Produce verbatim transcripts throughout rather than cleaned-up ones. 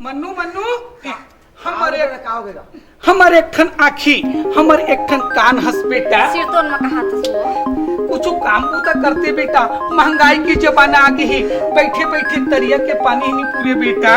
मन्नू, मन्नू, हमर एक, का हो गे? हमर एक ठन आँखी, हमर एक ठन कान हस बेटा। सिरतोन म कहा था वो। कुछु काम बूता करते बेटा, महंगाई के जमाना आ गे हे, बइठे बइठे तरिया के पानी ही नइ पूरे बेटा।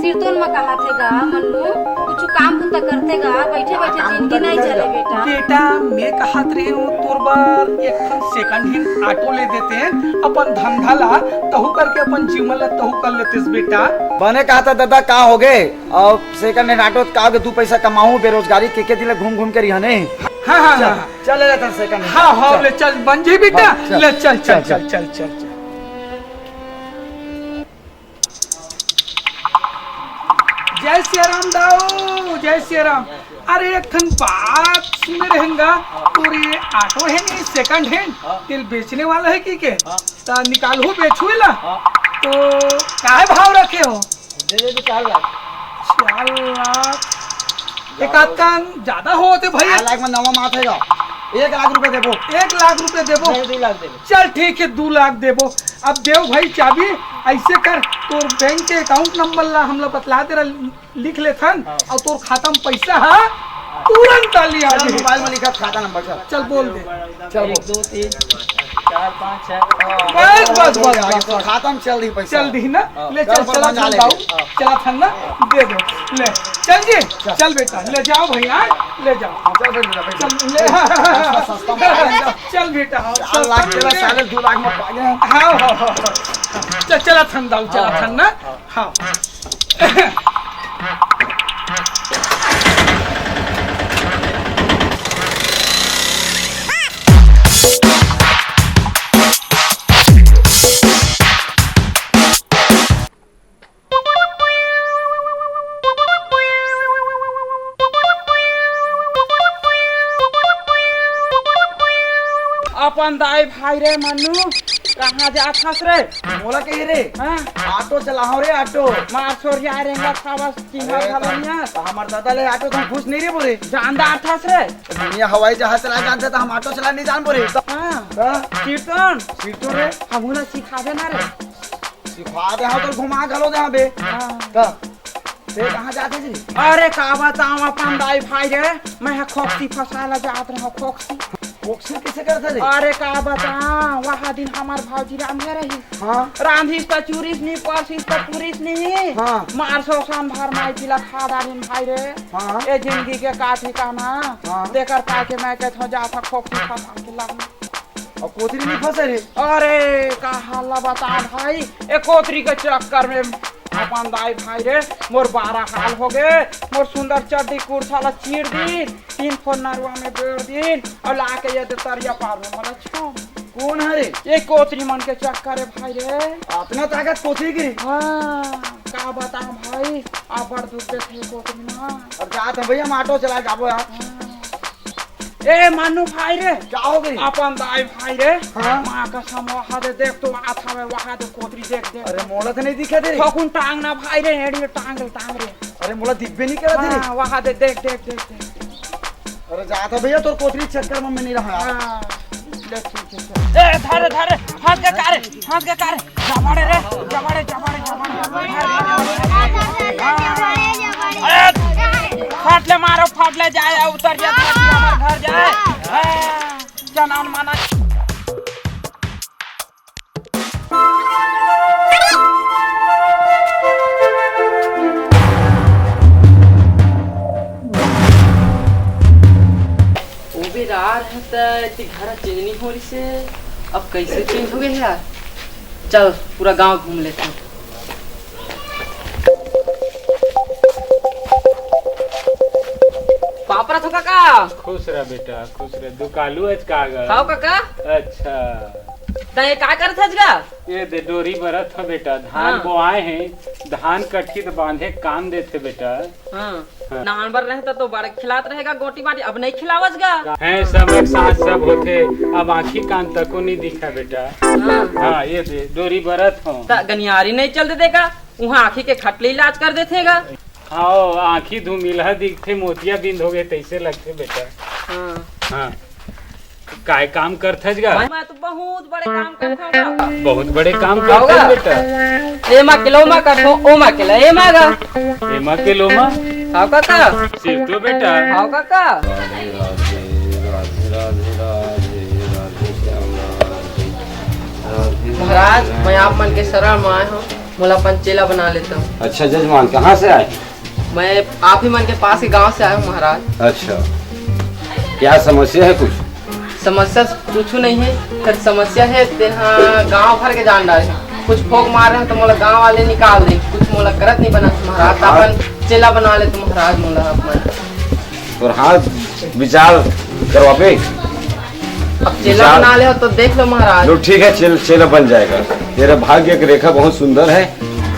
सिरतोन म कहा थे गा मन्नू, कुछु काम बूता करते गा, बइठे बइठे जिनगी नइ चले बेटा। बेटा, मैं कहत रहेंव तोर बर एक ठन second hand auto ले देतेन, अपन धंधा ला तहूँ करके अपन जीवन ला तहूँ कर लेतेस बेटा। बने कहा था दादा, का हो गे? अउ second hand auto का हो गे, दू पइसा कमाहूँ, बेरोजगारी के, के दिन ले घूम घूम के रहिहन। हाँ, हाँ, चल, हाँ। चल ले लेथन second hand। हाँ, हाँ, चल। ले चल, बन जाही बेटा। हाँ, चल। ले चल, चल, चल, चल, चल, चल, चल। जय सिया राम दाऊ, जय सिया राम। अरे, एक ठन बात सुने रहेंव गा, तोर ये auto हे नहीं, second hand, हाँ। तेला बेचने वाला हे कि के? हाँ। त निकालहू, बेचहू एला? हाँ। त काय भाव रखे हो? दे दे दो चार लाख। चार लाख? एक आध कान जादा होवत हे भई। चार लाख म नवा मात हे गा। एक लाख रुपया देबो। एक लाख रुपया देबो? नहीं, दू लाख देबो। चल ठीक हे, दू लाख देबो। अब देव भई चाबी, अइसे कर, तोर बैंक के account number ला हमला बतला दे रहा, लिख लेथन, हाँ। अउ तोर खाता म पइसा ह तुरंत डाली आ चल, जाही। मोबाइल म लिखा खाता नंबर, चल। चल बोल दे। चल एक, बोल। दो, तीन, चार, पाँच, छह। बस, बस, बस, आगे बस, तो बस। खाता म चल दिही पइसा। चल दिही ना? हाँ। ले चल, चल, चला बना थान ले। दाऊ। हाँ। चला थान ना, दे दे। ले, चल जी, चल। चल बेटा, ले जाव भई, हाँ? ले जाव। हाँ, चल बेटा, बेटा। चल, ले। सस्ता, सस्ता। चल बेटा, चार लाख सस्ता तेरा में। साढ़े दो लाख में पा गया। हाँ, हाँ, हाँ, हाँ। चल, चला थान दाऊ, चला हाँ, थान ना। हाँ। हाँ। अपन दाई भाई रे मन्नू, कहाँ जात हस रे? मोला कही रे? हाँ? Auto चलाहूँ रे, auto। मार छोर जाए रेंगा था बस, चिन्हा अरे, घलो नहीं है। त हमर दादा ले auto त हम घुस नहीं रे बोले। जानदार थस रे। दुनिया हवाई जहाज चला जानते त हम auto चला नहीं जान बोले। हाँ। हाँ? सिरतोन। सिरतोन रे। हमू ला सिखा देना रे। सिखा दे, हाँ, तो घुमा घलो दे, हाँ बे। हाँ। का? ते कहाँ जात हस जी? अरे का बतावँ अपन दाई भाई रे, मैं ह खोकसी फसाय ला जात रहेंव, खोकसी। खोकसी कइसे करत हस रे? अरे का बतावँ, वहाँ दिन हमर भौजी रांधे रहिस। हाँ। रांधिस त चुरिस नहीं, परसिस त पुरिस नहीं। हाँ। मार सौसान भर माई पिला खा डारिन भाई रे। हाँ। ए जिनगी के का ठिकाना। हाँ। तेकर पाके मैं कथों जात हँव खोकसी फसा के लाहूँ। अउ कोतरी नहीं फसे रे। अरे, का हाल ला बतावँ भाई, ए कोतरी के चक्कर में अपन दाई भाई रे, मोर बारा हाल हो गे, मोर सुंदर चड्डी कुर्ता ला चीर दिन, तीन ठो नरवा में बेर दिन, अउ लाके ये दे तरिया पार में मोला छोड़। कोन हरे? ये कोतरी मन के चक्कर हे भाई रे। अतना ताकत कोतरी के? हाँ, का बतावँ भाई, अब्बड़ दुख देथे कोतरी मन। अब जात हँव भैया, हम auto चला जाबो यार। हाँ। ए मानू भाई रे। का हो गे? अपन दाई भाई रे। हाँ। माँ कसम, वहाँ दे देख तो आत हवे, वहाँ दे कोतरी देख, देख। अरे मोला तो नहीं दिखत हे रे। थोकुन टांग ना भाई रे, एड़ी टांग रे, टांग रे। अरे मोला दिखबे नहीं करत हे रे। हाँ, वहाँ दे देख, देख, देख, देख। अरे जात हँव भैया, तोर कोतरी चक्कर में मैं नहीं रहा। हाँ, ले ठीक हे, चल। ए, धर, धर, फंस गे का रे? फंस गे का रे? जबाड़े रे, जबाड़े, जबाड़े, जबाड़े। अरे, फाट ले मारो, फाट ले जाए, उतर जा, हमर घर जाए। हाँ, जनान माना। वो भी रार है त एती घर change नहीं हो रही से, अब कैसे change हो गए यार? चल पूरा गांव घूम लेते हैं। पाँव परत हँव काका। खुश रह बेटा, खुश रह। दुकालू आज का गा? हव काका। अच्छा। त ये का करत हस गा? ये दे डोरी बरत हँव बेटा, धान हाँ। बोआए हे, धान कटही त बांधे काम देथे बेटा। हाँ। हाँ। नान बर रहता तो बड़ खिलात रहेगा गोटी बाटी, अब नहीं खिलावस गा। हैं, समय के साथ सब होथे। अब आँखी कान तको नहीं दिखा बेटा। हाँ। हाँ, ये दे, डोरी बरत हँव। त गनियारी नहीं चल दे देगा, उहाँ आँखी के खटले इलाज कर देथे गा। हाँ, आँखी धुमिलहा दिखथे, मोतिया बिंद हो गए, तैसे लगथे बेटा। हाँ। हाँ। काय काम करथस गा? मैं तो बहुत बड़े काम करथों गा। बहुत बड़े काम करथस बेटा। एमा के लोमा करथों, ओमा के ला एमा गा। एमा के लोमा? हाव काका। सिर तो बेटा। हाव काका। राधे, राधे, राधे, राधे, राधे, श्याम राधे। राधे, महाराज, राधे। मैं आप मन के शरण में आए हूँ, मोला अपन चेला बना लेता हूँ। अच्छा जजमान, कहाँ से आए? मैं आप ही मन के पास के गांव से आया हूँ महाराज। अच्छा, क्या समस्या है कुछ? समस्या कुछ नहीं है, कुछ समस्या है ते हाँ गांव भर के जान डारे। कुछ फोक मार रहे हैं तो मोला गांव वाले निकाल दे, कुछ मोला करत नहीं बना महाराज, तो हाँ। अपन चेला बना ले तो महाराज मोला अपन। और हाँ, विचार करवाबे। अब चेला विचार बना ले हो तो देख लो महाराज। लो ठीक है, चेल-, चेला बन जाएगा। तेरा भाग्य की रेखा बहुत सुंदर है,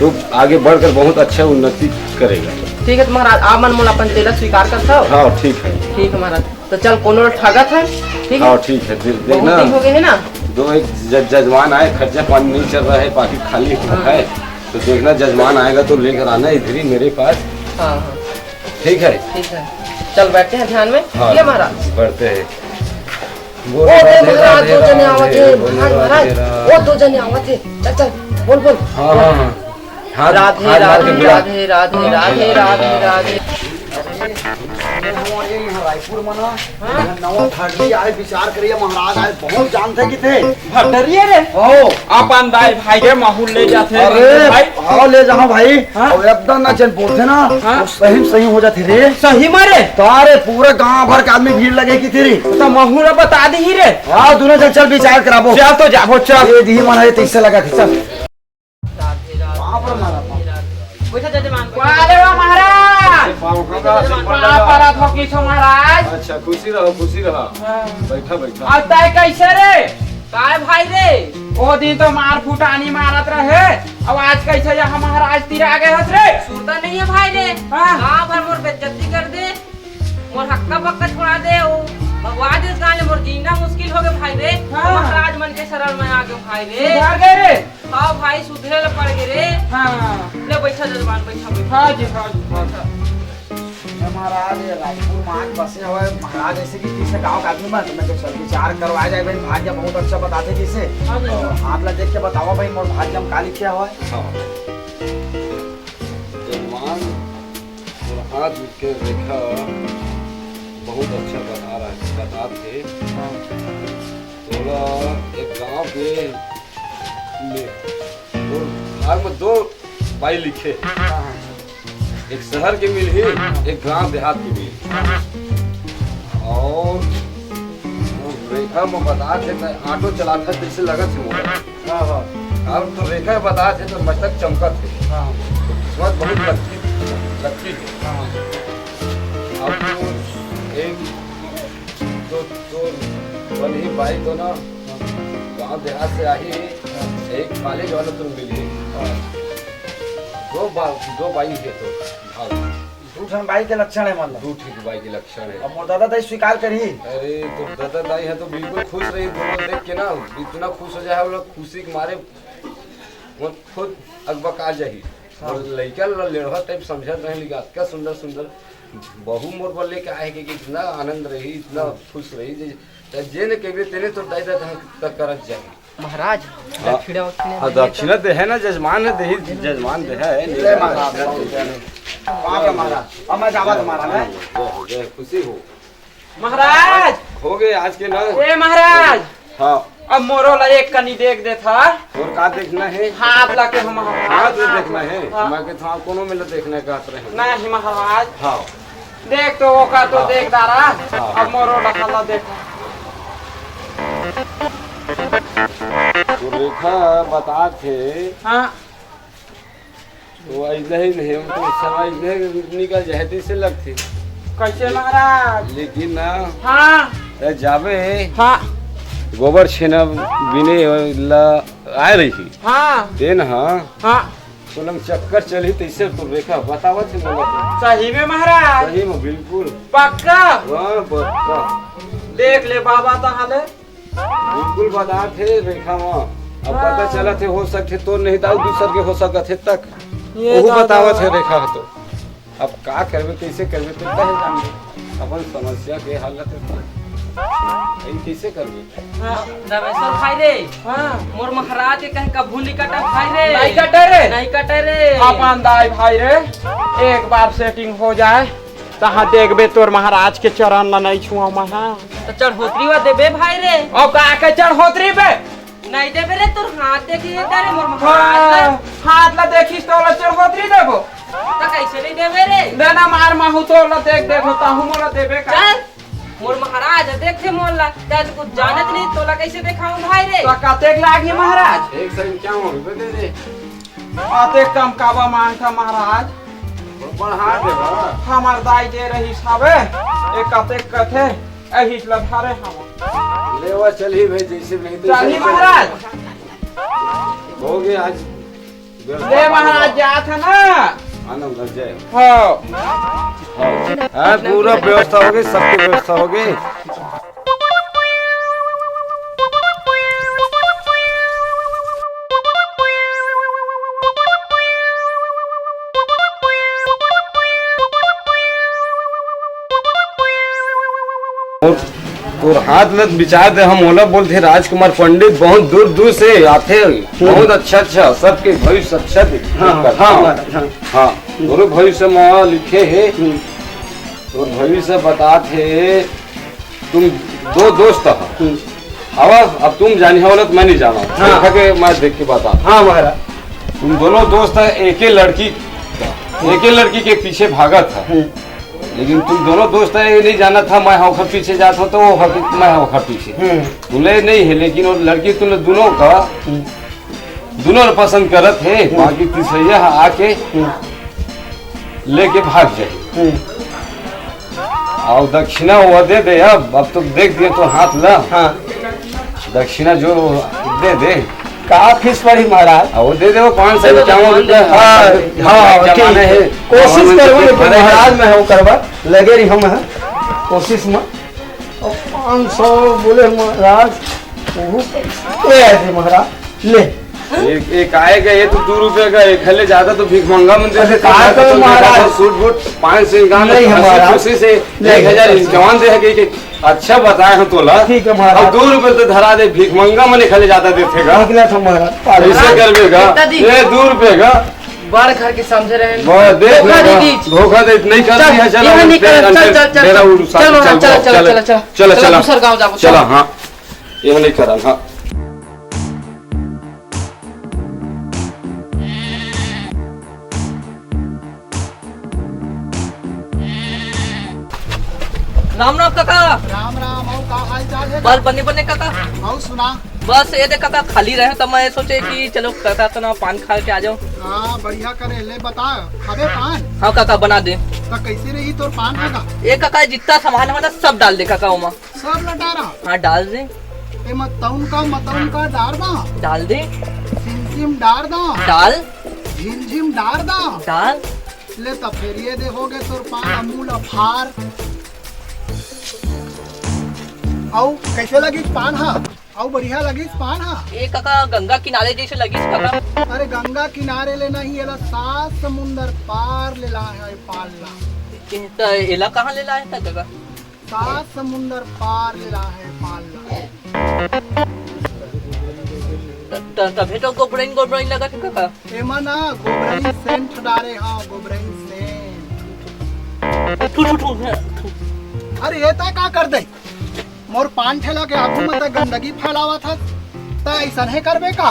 तो आगे बढ़कर बहुत अच्छा उन्नति करेगा। ठीक है तो महाराज, आप मन मोला अपन चेला स्वीकार करता हो? हाँ ठीक है। ठीक है महाराज, तो चल कोनो ठगत है। ठीक है। हाँ ठीक है, दे-, बहुत देखना। दिन हो गए है ना। दो एक ज-, जजमान आए, खर्चा पानी नहीं चल रहा है, पाकिट खाली हाँ। है, तो देखना जजमान आएगा तो लेकर आना इधर ही मेरे पास। हाँ हाँ। ठीक है। ठीक है, चल बैठते हैं ध्यान में। हाँ, ठीक है महाराज। बढ़ते हैं। बोल वो दे राधे महाराज, राधे दो जने राधे, आवत हे, बोल महाराज, राधे महाराज, राधे। वो दो जने आवत हे। चल, चल, बोल, बोल। हाँ, हाँ, हाँ। हाथ, राधे, हाथ मार के राधे, बुला। राधे, राधे, राधे, राधे, राधे। अरे, हमारे यहाँ रायपुर मना, हाँ। नवा भटरी आए विचार करिए महाराज, आए बहुत जानते कि थे। भटरिया रे? ओ। अपन दाई भाई के माहौल ले जाते हैं अरे, भाई। हाँ, ले जाओ भाई। हाँ। और एकदम ना जन बोलते ना, हाँ। वो सही में सही हो जाते रे। सही में रे? तो अरे, पूरा गांव भर के आदमी भीड़ लगे की तेरी। तो महूरा बता दी ही रे। हाँ, दोनों जन चल विचार कराबो। चल तो जाबो, चल। ये दी मन है, तैसे लगा के चल। राधे, राधे, वहाँ पर मारा था। राधे, राधे। बैठा जजमान, बैठा। वाह रे वाह महाराज। पाँव का बैठा जजमान। पाँव पर हाथ हो की छो महाराज। अच्छा, खुशी रहो, खुशी रहो। हाँ। बैठा, बैठा। अब तय कैसे रे? काय भाई रे? ओ दिन तो मार फुटानी मारत रहे, अब आज कैसे यहाँ महाराज तीर आ गए हस रे? सुरता नहीं है भाई रे। हाँ। गाँव भर मोर बेइज्जती कर दे, मोर हक्का बक्का छोड़ा दे, ओ भगवा दे गाँव ले, मोर जीना मुश्किल हो गए भाई रे। हाँ। महाराज मन के शरण में आ गए भाई रे। सुधर गए रे। हाँ भाई, सुधरे ले पड़ गए रे। हाँ। ले बैठा जजमान, बैठा, बैठा। हाँ जी, हाँ जी, हाँ जी। ए महाराज, ये रायपुर में आज बसे हुए महाराज ऐसे कि किसी गांव का आदमी बन, तो मैं तो सब विचार करवाया जाए भाई, भाग्य बहुत अच्छा बताते किसे। हाँ जी। और हाथ ला देख के बतावा भाई, मोर भाग्य में का लिखे हुआ है? हाँ। जजमान, और हाथ के रेखा बहुत अच्छा बता रहा है, बता थे। हाँ। तोला एक गांव के में, तो भाग में दो बाई लिखे। हाँ, हाँ। एक शहर के मिलही, एक गांव देहात के मिलही। और वो रेखा में बता थे, मैं ऑटो चलाता जैसे लगत है मोला। हाँ, हाँ। और तो रेखा बता थे तो मस्तक चमकत है। हाँ। किस्मत बहुत लकी, लकी है। हाँ। अब तो एक तो, तो बन ही पाई तो ना, गांव देहात से आई, एक कॉलेज वाला तो मिली। हाँ। दो बा-, दो बाई है तो भाव। दू ठन बाई के लक्षण है मतलब। दू ठन बाई के लक्षण है। अब मोर दादा दाई स्वीकार करही। अरे, तो दादा दाई है तो बिल्कुल खुश रही, दोनों देख के ना इतना खुश हो जाए, हम लोग खुशी के मारे वो खुद अकबका जाही। हाँ। और लइका ल लेड़वा टाइप समझत रहे, लेकिन अतका सुंदर सुंदर बहू मोर बर लेके आए के, कि इतना आनंद रही, इतना खुश रही, जे, जे ने कहबे तेने तो दाई दादा तक करत जाही। महाराज, हाँ। दक्षिणा उक्षिणा हाँ, देहे दक्षिणा तो। देहे ना, जजमान ने देही, जजमान देहे है, ले महाराज। बाप रे महाराज, अब मैं जावा तुम्हारा, मैं। जय हो, जय हो, खुशी हो। महाराज! हो गए आज के ना। ए महाराज! हाँ। अब मोरो ला एक कनी देख देथा। और का देखना है? हाथ ला के हम हाथ ला देखना है? हाँ। मैं के था कोनो में ला देखने का रहे। नहीं महाराज। हाँ। देख तो वो का तो हाँ। देख दारा। हाँ। अब मोरो ला खाला देख। तो रेखा बता थे। हाँ। तो अइसे ही नहीं, हम तो समय इधर निकल जाए तो इसे लगती। कैसे महाराज? लेकिन ना, हाँ। ए, जाबे, हाँ। गोबर छेना बिने ला आए रही। हाँ। तेन हाँ। हाँ। तो लंग चक्कर चली तो इसे तो रेखा बतावत है मोला। सही में महाराज? सही में बिल्कुल। पक्का? हाँ, पक्का। देख ले बाबा तहाले। बिल्कुल बतात हे रेखा म। अब हाँ। पता चलत हे, हो सकथे तो नहीं दाऊ दूसर के हो सकत हे तक। ये ओहू दादा। बतावत हे रेखा ह तो। अब का करबे, कैसे करबे, तो कहे जान अपन समस्या के हल तो। ई कइसे करबे? हाँ, रमेश्वर भाई रे। हाँ। मोर महाराज के कहे कभू नहीं कटे भाई रे। नहीं कटे रे। नहीं कटे रे। अपन दाई भाई रे, एक बार सेटिंग हो जाए, तहाँ देखबे तोर महाराज के चरण ला नहीं छुआ महा। तो चढ़ोतरी वा देबे भाई रे। और का के चढ़ोतरी बे? नहीं देबे रे, तोर हाथ देखी है तेरे मोर महाराज ला। हाँ, हाथ ला देखिस तो ला चढ़ोतरी देबो। तो कैसे नहीं देबे रे? देना मार माहू तो ला देख देख होता हूँ मोला देबे का। चल। मोर महाराज ह, देखे मोर ला, ते तो कुछ जानत नहीं, तोला कैसे देखाऊं भाई रे? तो कतेक लागही महाराज? एक सौ इक्यावन रुपये दे दे। कतेक कम काबर मांगथा महाराज? बढ़ा दे बा। हमर दाई दे रहिस हवे, ए कतेक कथे, एहिच ला धरे हवं। लेवा चलही भाई, जैसे नहीं तैसे चलही चलही। महाराज। हो गया आज। ले महाराज, जात है ना। आनंद आ जाए। हाँ। हाँ, पूरा व्यवस्था हो गई, सबकी व्यवस्था हो गई। और तोर हाथ में विचार दे, हम ओला बोलथे राजकुमार पंडित बहुत दूर दूर से आथे, बहुत अच्छा अच्छा, सबके भविष्य अच्छा दिखथे। हाँ, हाँ, हाँ। हाँ, तोरो भविष्य में लिखे हे, तोर भविष्य बताथे। तुम दो दोस्त हो। हवा, अब तुम जानी हो ना, तो मैं नहीं जाना। हाँ। देखा के मैं देख के बता। हाँ महाराज। तुम दोनों दोस्त है, एक ही लड़की, एक ही लड़की के पीछे भागत है। लेकिन तुम दोनों दोस्त है, ये नहीं जाना था, मैं ओखर पीछे जात हूँ, तो वो हर, मैं ओखर पीछे। तुले नहीं है, लेकिन वो लड़की तुम दोनों का, दोनों ने पसंद करत है, बाकी तीसरैया आके लेके भाग जाए। और दक्षिणा वो दे दे, अब, अब तो देख दिए तो हाथ ला। हाँ। दक्षिणा जो दे दे। का फीस पड़ी महाराज? आ, वो दे दे, वो पाँच सौ इक्यावन रुपया। हाँ, हाँ, जमाना ठीक। है। कोशिश करबो, लेकिन महाराज, मैं वो करबा, लगे रही हम, हाँ, कोशिश में। और पाँच सौ बोले महाराज, वो कैसे? ले ऐसे महाराज, ले। एक, एक आएगा, ये तो दो रुपए का, एक हले ज्यादा तो भीख मंगा मन दे अरे, देते हैं, का तो महाराज? सूट बूट, पाँच सौ इक्यावन नहीं, अस्सी महाराज। खुशी से नहीं, एक हजार नहीं। इक्यावन दे है कि, कि अच्छा बताए हम तोला। ठीक है, महाराज। अब दो रुपए तो धरा दे, भीख मंगा मन एक हले ज्यादा देते का। निकला था, महाराज। ऐसे करबे का? कितना दी? ये दो रुपए का। बड़ घर के समझे रहे। बस, देख धोखा लेगा। दे दी। धोखा दे, नहीं कर चल, दिया, चला, यहाँ नहीं कर, चल, चल, चल, चल। मेरा उड़-, चल, चल, चल, चल, चल, चल, चल, चल, चल, चल, चल, चल, चल, दूसर गाँव जाबो, चला, चल। हाँ। ये नहीं करन, हाँ। राम राम काका। राम राम, अउ का हाल चाल हे? बस बने बने काका। अउ सुना। बस ये दे काका, खाली रहे तो मैं सोचे कि चलो काका से ना पान खा के आ जाओ। हाँ, बढ़िया करे, ले बता, खाबे पान? हाँ काका, बना दे। तो कैसे रही तोर पान खाना? ये काका, जितना सामान हो ना, सब डाल दे काका ओमा। सब लटारा? हाँ, डाल दे। ए मतौन का, मतौन का डार दा। डाल दे। सिमसिम डार दा। डाल। झिमझिम डार दा। डाल। ले त फेर ये दे हो गे तोर पान अमूल अफार। अउ कैसे लगिस पान हा? अउ बढ़िया लगिस पान हा? ए काका, गंगा किनारे जैसे लगिस काका। अरे गंगा किनारे ले नहीं, एला सात समुंदर पार ले लाए हे पान ला। ए, त एला कहाँ ले लाए था काका? सात समुंदर पार ले लाए हे पान ला। त-, त-, तभे तो गोबरइन, गोबरइन लगत हे काका। एमा ना गोबरइन सेंट डारे हा, गोबरइन सेंट। थू, थू, थू, थू। अरे, ये तय का कर दे? मोर पान ठेला के आगू में तय गंदगी फैलावत हस, तय अइसनहे करबे का?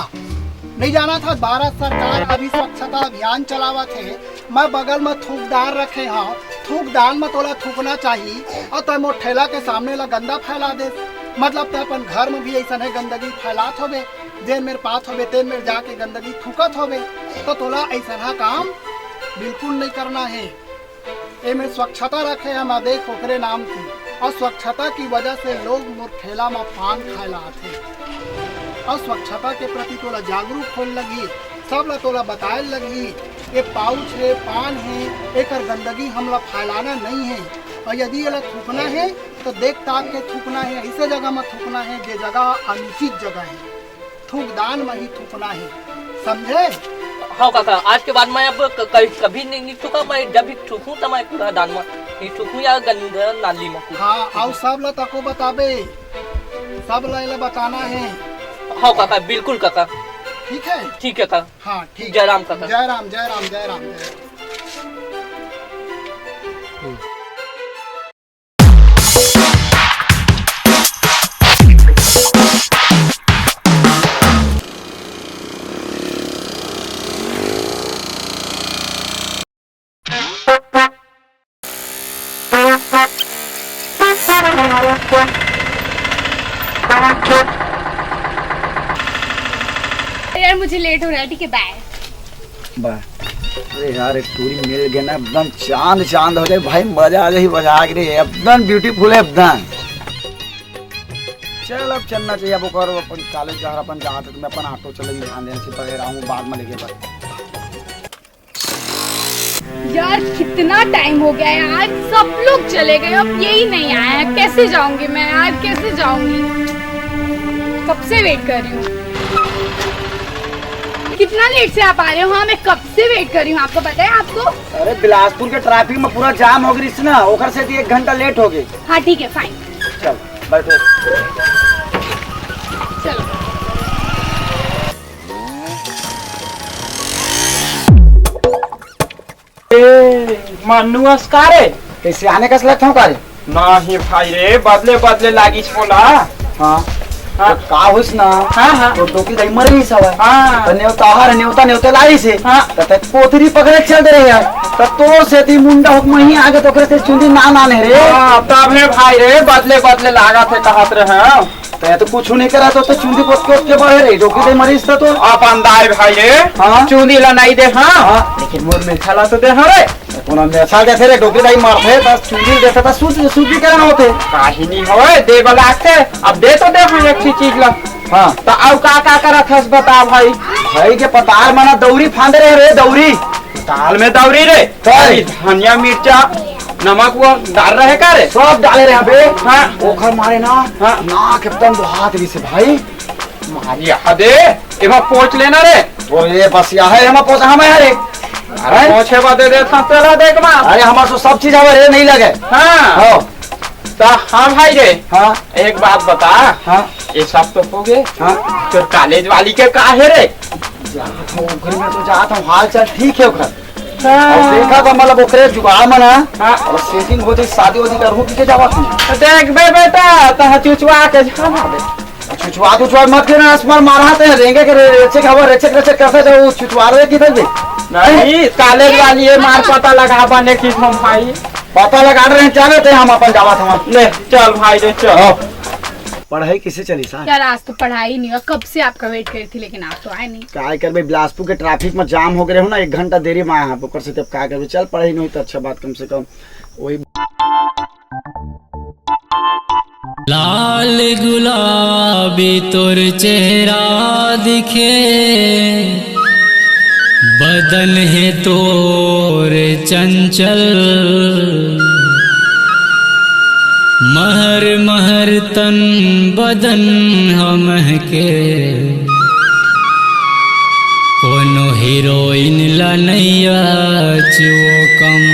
नहीं जानत हस, भारत सरकार अभी स्वच्छता अभियान चलावत हे। मैं बगल में थूकदान रखे हव, थूकदान में तोला थूकना चाही, अउ तय मोर ठेला के सामने ला गंदा फैला देस। मतलब तय अपन घर में भी अइसनहे गंदगी फैलात होबे, जेन मेर पात होबे, तेन मेर जाके गंदगी थूकत होबे, तो तोला अइसनहा काम बिल्कुल नहीं करना हे। एमे स्वच्छता रखे हन, देख ओकरे नाम से। अउ स्वच्छता की वजह से लोग मोर ठेला म पान खाए ला आथे। अउ स्वच्छता के प्रति तोला जागरूक होए लगही, सब ला तोला बताए लगही, ये पाउच हे, पान हे, एकर गंदगी हमला फैलाना नहीं हे। अउ यदि एला थूकना हे, तो देख ताक के थूकना हे, ऐसे जगह म थूकना हे, जे जगह अनुचित जगह हे। थूकदान म ही थूकना हे, समझे? हव काका, आज के बाद मैं अब क-, कभी, कभी नहीं, नहीं थूकंव। मैं जब भी थूकहूं त मैं कूड़ादान म नहीं थूकहूं या गंदा नाली म कूदहूं। हाँ, अउ सब ला तको बताबे, सब ला एला बताना हे। हव काका, बिल्कुल काका। ठीक हे? ठीक हे काका। हाँ, ठीक। जय राम काका। जय राम, जय राम, जय राम, जय राम। यार, मुझे लेट हो रहा है, ठीक है, बाय। बा-, अरे यार, एक टूरी मिल गे ना, एकदम चांद चांद हो जाए भाई, मजा आ जाए, मजा आ गई, एकदम ब्यूटीफुल है एकदम। चल, अब चलना चाहिए, अब ओकर अपन कॉलेज जा रहा, अपन जात, तो मैं अपन ऑटो चले, ध्यान देना चाहिए, पहले रहूँ, बाद में लेके बस। यार, कितना टाइम हो गया यार, सब लोग चले गए, अब यही नहीं आया है। कैसे जाऊंगी मैं यार, कैसे जाऊंगी? कब से वेट कर रही हूँ। कितना लेट से आप आ रहे हो? हाँ, मैं कब से वेट कर रही हूँ, आपको पता है आपको? अरे, बिलासपुर के ट्रैफिक में पूरा जाम हो गई ना, ओकर से एक घंटा लेट हो गई। हाँ, ठीक है, फाइन। चल, बैठो। चलो। ए, मन्नू अस का रे? कैसे आने का लगता हूँ का रे? नहीं भाई रे, बदले बदले लागिस मोला। हाँ। हाँ। तो का होइस ना? हाँ, हाँ। तो डोकरी दाई मर गई सवा। हाँ। तो नेवता हर नेवता नेवता लागिस हे। हाँ। तो ते कोतरी पकड़े चल दे रहे यार। तो तोर सेती मुंडा हुक मही आगे तो ओकरे से चुंदी ना ना ले रे। हाँ, तब हे भाई रे, बदले बदले लागत हे कहत रहे। तैं तो कुछ नहीं करा, तो, तो चुंदी पोत के, पोत के बाहर है, डोकरी दे मरीज था तो। अपन दाई भाई रे, हाँ? चुंदी ला नहीं दे, हाँ? हाँ। लेकिन मोर मेछा ला तो दे, हाँ रे। कोनो मेछा देथे रे, डोकरी दाई मारथे, बस चुंदी देथे, बस सूत, सूत भी करना होते। काही नहीं होए, दे बला के, अब दे तो दे, हाँ, एक ठी चीज ला। हाँ। तो अउ का, का करत हस, बता भाई। भाई के पताल मना दौरी फांदे रहे रे, दौरी। दाल में दौरी रे। का रे? अरे धनिया, मिर्चा, नमक वो डाल रहे का रे? सब डाले रहे अबे। हाँ। ओखर मारे ना, हाँ। नाक एकदम दोहात रही से भाई। मारी हदे, एमा पोंछ लेना रे। ओ ये बस यह है, हम पोंछा हम है रे। अरे हैं? पोंछे बा दे दे, था चला देख मा। अरे हमारे तो सब चीज हमारे नहीं लगे। हाँ। हाँ। तो हाँ भाई रे। हाँ। एक बात बता। हाँ। ये सब तो हो गए। हाँ। तो कॉलेज वाली के का है रे? जात हूँ, ओकरे में तो जात हूँ, हाल चाल ठीक है ओकर। हाँ। और देखा बा, मतलब ओकरे जुगाड़ मना, हाँ। और सेटिंग हो जाए, शादी वादी का रूप के जावा तू। तो देख बे बेटा, तो चुचवा के जाना बे। चुचवा, चुचवा मत करना, आसमान मारा ते रेंगे के रे-, रेचे के हवा, रेचे के रेचे करता जाओ, चुचवा रे किधर बे? नहीं, कॉलेज वाली ये मार पता लगा बने की हम भाई। पता लगा रहे हैं, चले ते हम अपन जावा था। ले, चल भाई रे, चल। हाँ। पढ़ाई कैसे चली सा? यार, आज तो पढ़ाई नहीं हुआ, कब से आपका वेट कर रही थी, लेकिन आप तो आए नहीं। काय करबे, बिलासपुर के ट्रैफिक में जाम हो गए हो ना, एक घंटा देरी में आया, ओकर से तब काय करबे। चल, पढ़ाई नहीं हुई तो अच्छा बात, कम से कम वही। लाल गुलाबी तोर चेहरा दिखे, बदन हे तोर चंचल, महर महर तन बदन हमहके, कोनो हीरोइन ला नैया चुओ कम।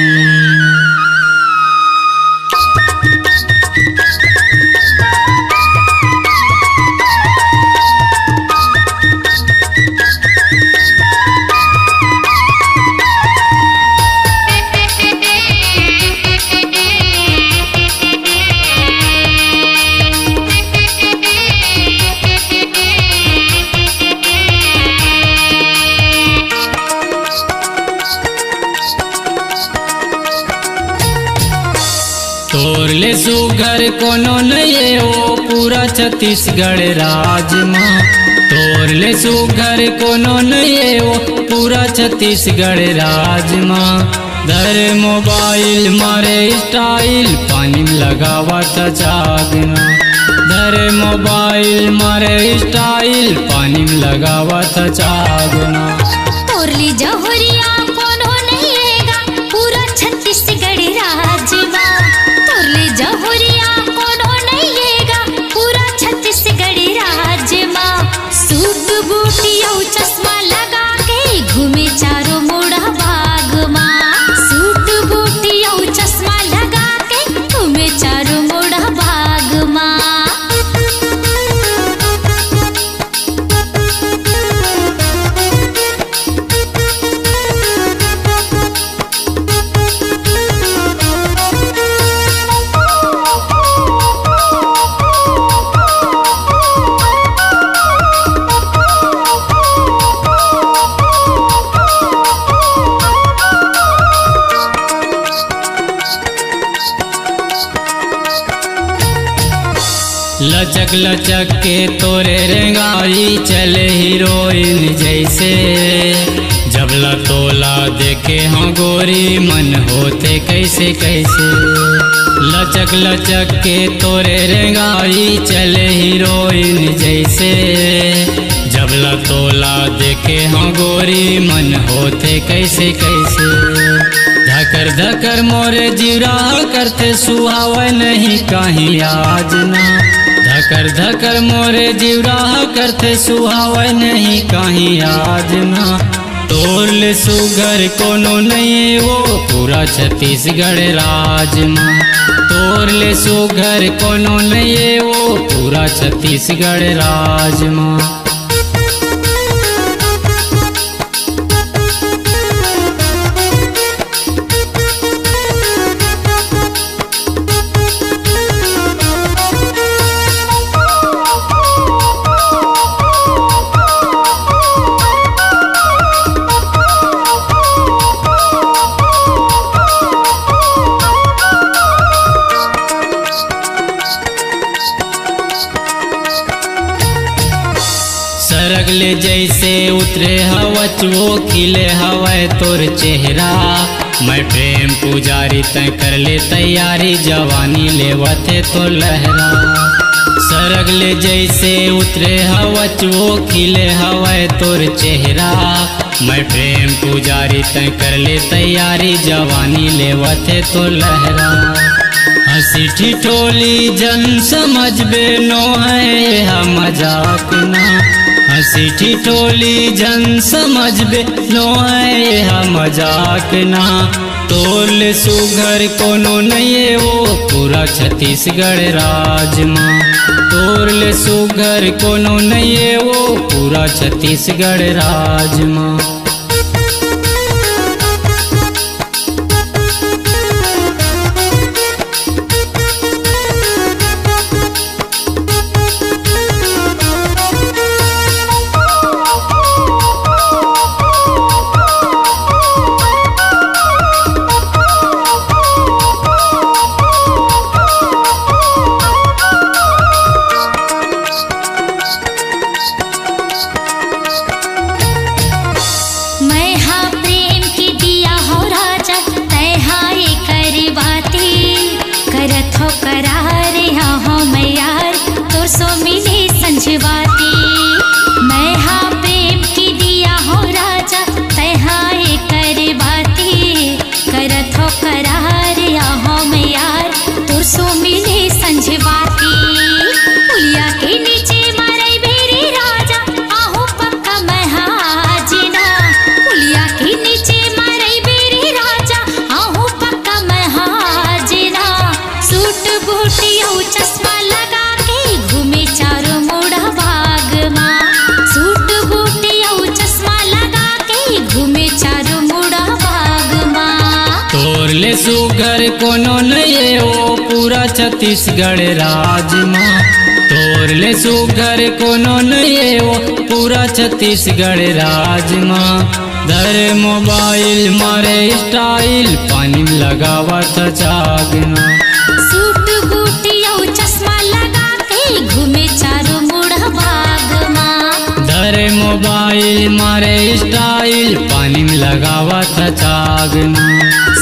तोर ले सुघर कोनो नइये ओ पूरा छत्तीसगढ़ राज मा। तोर ले सुघर कोनो नइये ओ पूरा छत्तीसगढ़ राज मा। धर मोबाइल मारे स्टाइल, पानी में लगावत जागना। धर मोबाइल मारे स्टाइल, पानी में लगावत जागना। तोर ले जहुरिया कोनो नइये गा, पूरा छत्तीसगढ़ राज मा। तोर ले जहुरिया कोनो नइये गा, पूरा छत्तीसगढ़ राज मा। सूट बूट अउ चश्मा लगा के घूमे लचक लचक के तोरे रेंगाई चले हीरोइन जैसे। जब ला तोला देखे हों गोरी मन होथे कैसे कैसे। लचक लचक के तोरे रेंगाई चले हीरोइन जैसे। जब ला तोला देखे हों गोरी मन होथे कैसे कैसे। धकर धकर मोरे जीरा करथे सुहावय नहीं कहीं आज ना। धकर धकर मोरे जीरा करथे सुहावय नहीं कहीं आज ना। तोर ले सुघर कोनो नइये वो पूरा छत्तीसगढ़ राज मा। तोर ले सुघर कोनो नइये वो पूरा छत्तीसगढ़ राज मा। सरग ले जैसे उतरे हवच वो खिले हवय तोर चेहरा। मैं प्रेम पुजारी तय कर ले तैयारी जवानी लेवत हे तो लहरा। सरग ले जैसे उतरे हवच वो खिले हवय तोर चेहरा। मैं प्रेम पुजारी तय कर ले तैयारी जवानी लेवत हे तो लहरा। हंसी ठिठोली जन समझबे नो है यह मजाक ना। हंसी ठिठोली जन समझबे नो है यह मजाक ना। तोर ले सुघर कोनो नइये वो पूरा छत्तीसगढ़ राज मा। तोर ले सुघर कोनो नइये वो पूरा छत्तीसगढ़ राज मा। मैं हा प्रेम के दिया हो राजा, तै हा एकर बाती। करत हो करार यहाँ हो मैं यार, तोर सो मिली संझवाती। मैं हा प्रेम के दिया हो राजा, तै हा एकर बाती। करत हो करार यहाँ हो मैं यार, तोर सो मिली संझवाती। पुलिया के नीचे मारई बेरी राजा, आहू पक्का मैं हा जीना। पुलिया के नीचे मारई बेरी राजा, आहू पक्का मैं हा जीना। सूट बूट अउ चश्मा लगा के घूमे चारों मुड़ा बाग मा। सूट बूट अउ चश्मा लगा के घूमे चारों मुड़ा बाग मा। तोर ले सुघर कोनो नइये वो पूरा छत्तीसगढ़ राज मा। तोर ले सुघर कोनो नइये वो पूरा छत्तीसगढ़ राज मा। धरे मोबाइल मारे स्टाइल, पानी में लगावत चागना। सूट बूट अउ चश्मा लगा के घूमे चारों मुड़ा बाग मा। धरे मोबाइल मारे स्टाइल, पानी में लगावत चागना।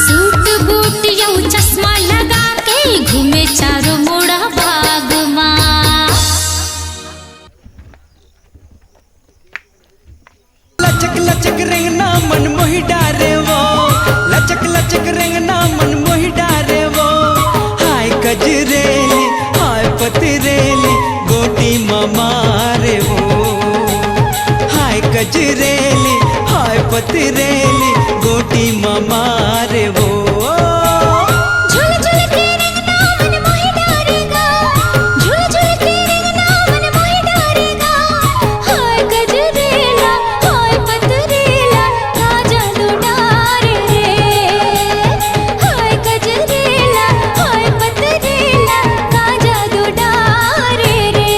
सूट बूट अउ चश्मा लगा के घूमे चारों मुड़ा बाग मा। लचक लचक रेंगना मन मोहि डारे वो, लचक लचक रेंगना मन मोहि डारे वो। हाय गजरेली, हाय पतरेली, गोटी मा मारे वो। हाय गजरेली, हाय पतरेली, गोटी मा मारे वो। झुल झुल के रेंगना मन मोहि डारेगा, झुल झुल के रेंगना मन मोहि डारेगा। हाय गजरेला, हाय पतरेला, का जादू डारे रे। हाय गजरेला, हाय पतरेला, का जादू डारे रे।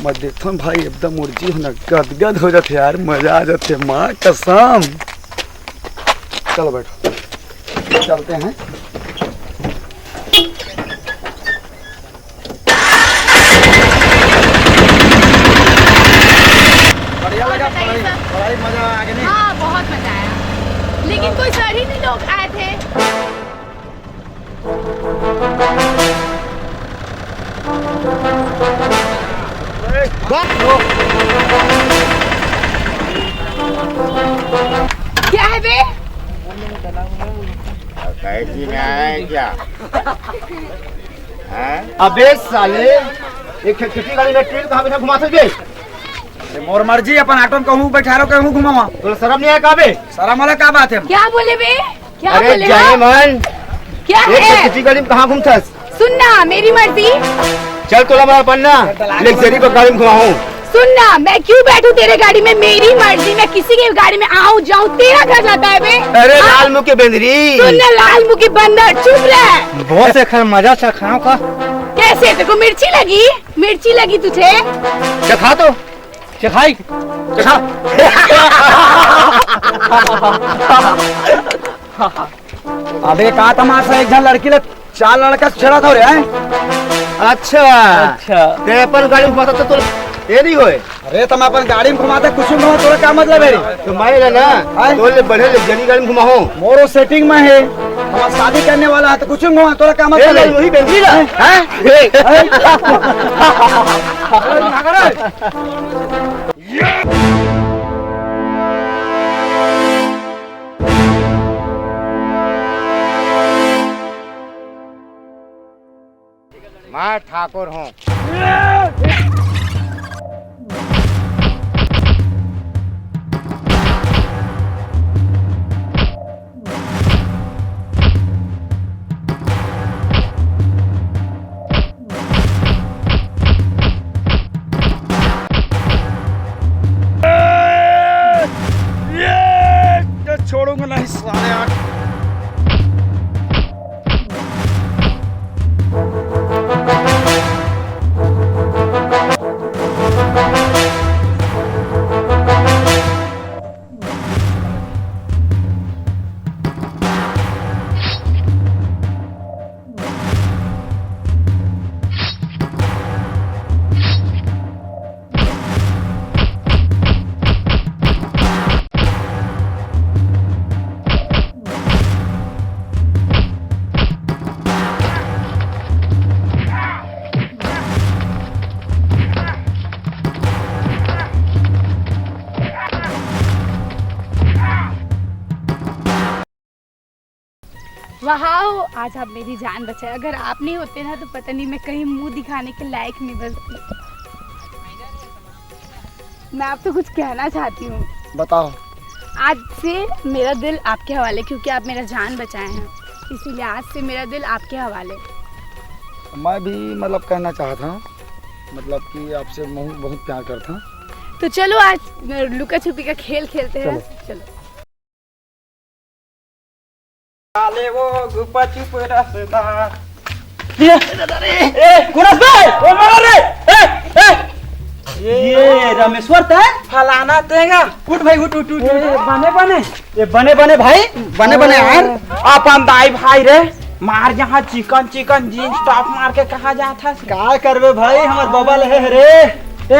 मैं देखथन भाई, एकदम मोर जी ह ना गदगद हो जाथे यार, मजा आ जाथे माँ कसम। चलो बैठो, चलते हैं। मजा आ गया नहीं? हाँ, बहुत मजा आया, लेकिन कोई सर ही नहीं लोग आए थे। क्या है बे? कैसी में आया है क्या? हैं? अबे साले, एक ठे छोटी गाड़ी में ट्रेन कहाँ बैठा घुमा सकते? अरे मोर मर्जी, अपन ऑटो में कहूँ बैठा रहो, कहूँ घुमावा। तोला शर्म नहीं आया का बे? शर्म वाला का बात है? क्या बोले बे? क्या अरे बोले जाने हो? मन, क्या एक है? छोटी गाड़ी में कहाँ घूमथस? सुन ना, मेरी मर्जी। चल तोला मैं अपन ना लग्जरी गाड़ी में घुमाऊँ। सुन ना, मैं क्यों बैठूं तेरे गाड़ी में? मेरी मर्जी, मैं किसी की गाड़ी में आऊं जाऊं, तेरा घर जाता है बे? अरे हाँ? लाल मुंह के बेंदरी। सुन ना, लाल मुंह की बंदर, चुप रह। बहुत से खर मजा चखाओ का। कैसे, तेरे को मिर्ची लगी? मिर्ची लगी तुझे? चखा तो। चखाई। चखा। अबे का तमाशा, एक झन लड़की ला चार लड़का से छेड़ा था रे, हैं? अच्छा। अच्छा। ते अपन गाड़ी में घुमाता तो तोर ये नहीं होए। अरे तो मैं अपन गाड़ी में घुमाता, कुछ में घुमा, तोरा क्या मतलब है रे? तो मैं ना, हैं? तोर ले बढ़े लग्जरी गाड़ी में घुमाहूँ। मोरो सेटिंग में है, हमारा शादी करने वाला है तो कुछ में घुमा, तोरा क्या ए, मतलब है? वही बेंदरी ला। हैं? हैं? हैं? अरे, भाग रहा है। मैं ठाकुर हूँ। ये तो छोड़ूंगा नहीं साले। आठ वाह, आज आप मेरी जान बचाए। अगर आप नहीं होते ना तो पता नहीं मैं कहीं मुंह दिखाने के लायक नहीं बचती। मैं आपसे कुछ कहना चाहती हूँ। बताओ। आज से मेरा दिल आपके हवाले, क्योंकि आप मेरा जान बचाए हैं, इसीलिए आज से मेरा दिल आपके हवाले। मैं भी मतलब कहना चाहता हूँ, मतलब कि आपसे बहुत, बहुत प्यार करता हूँ। तो चलो आज लुका छुपी का खेल खेलते हैं। चलो। चलो। साले वो गुप्पा चुप रसदा। ए, ए, गुरस भाई, ओ मार रे। ए, ए। ये रमेश्वर तय? फलाना तेंगा। उठ भाई, उठ, उठ, उठ, उठ। ए, बने, बने। ए, बने, बने भाई, बने, बने यार। अपन दाई भाई रे, मार यहाँ चिकन, चिकन जींस टॉप मार के कहाँ जात हस? का करबे भाई, हमर बबा लहे हे रे। ए,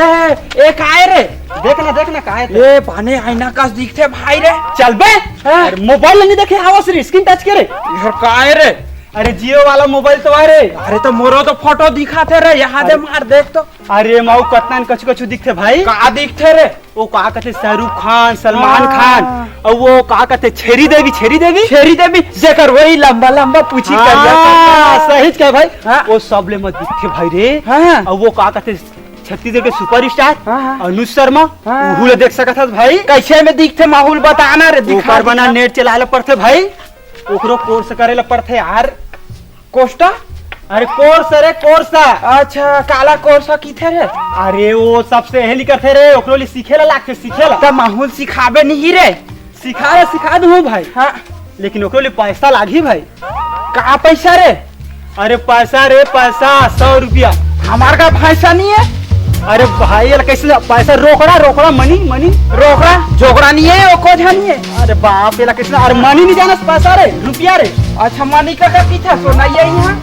ए, काय रे? देख ना, देख ना, काय रे? ए, बने आईना कस दिखथे भाई रे। चल बे। हाँ। अरे, मोबाइल नहीं देखे, हवस रे, स्क्रीन टच के रे। यार, काय रे? अरे, जियो वाला मोबाइल तो है रे। अरे, तो मोरो तो फोटो दिखाथे रे, यहाँ दे अरे। मार, देख तो। अरे, माऊ, कतना न कछु कछु दिखथे भाई। का दिखथे रे? वो का कथे, शाहरुख खान, सलमान हाँ। खान, और वो का कथे, छेरी देवी, छेरी देवी? छेरी देवी, जेकर वही लंबा लंबा पूछी हाँ, करिया। सही कहे भाई। हाँ। वो सब ले मत दिखथे भाई रे। हाँ। और वो का कथे, छत्तीसगढ़ के सुपरस्टार हाँ, हाँ। अनुज शर्मा, हाँ। उहू ला देख सकत हस भाई। कैसे में दिखथे माहौल बताना रे, दिखा, ओकर बना दिखा। नेट चलाए ला पड़थे भाई, ओकरो कोर्स करे ला पड़थे यार। कोस्टा? अरे कोर्स रे, कोर्स। अच्छा, काला कोर्स किथे रे? अरे वो सबसे एहे निकलथे रे, ओकरो लिए सीखे ला लागथे, सीखे ला। त माहौल सिखाबे नहीं रे? सिखा रे, सिखा दूँ भाई। हाँ। लेकिन ओकरो लिए पैसा लागही भाई। का पैसा रे? अरे पैसा रे पैसा, सौ रुपया। हमार का पैसा नहीं है। अरे भाई, एला कैसे पैसा, रोकड़ा, रोकड़ा, मनी, मनी। रोकड़ा, जोकड़ा नहीं है, वो कोझा नहीं है। अरे बाप, एला कैसे, अरे मनी नहीं जानस, पैसा रे, रुपया रे। अच्छा, मनी का, का पीछा सोना ये यहाँ।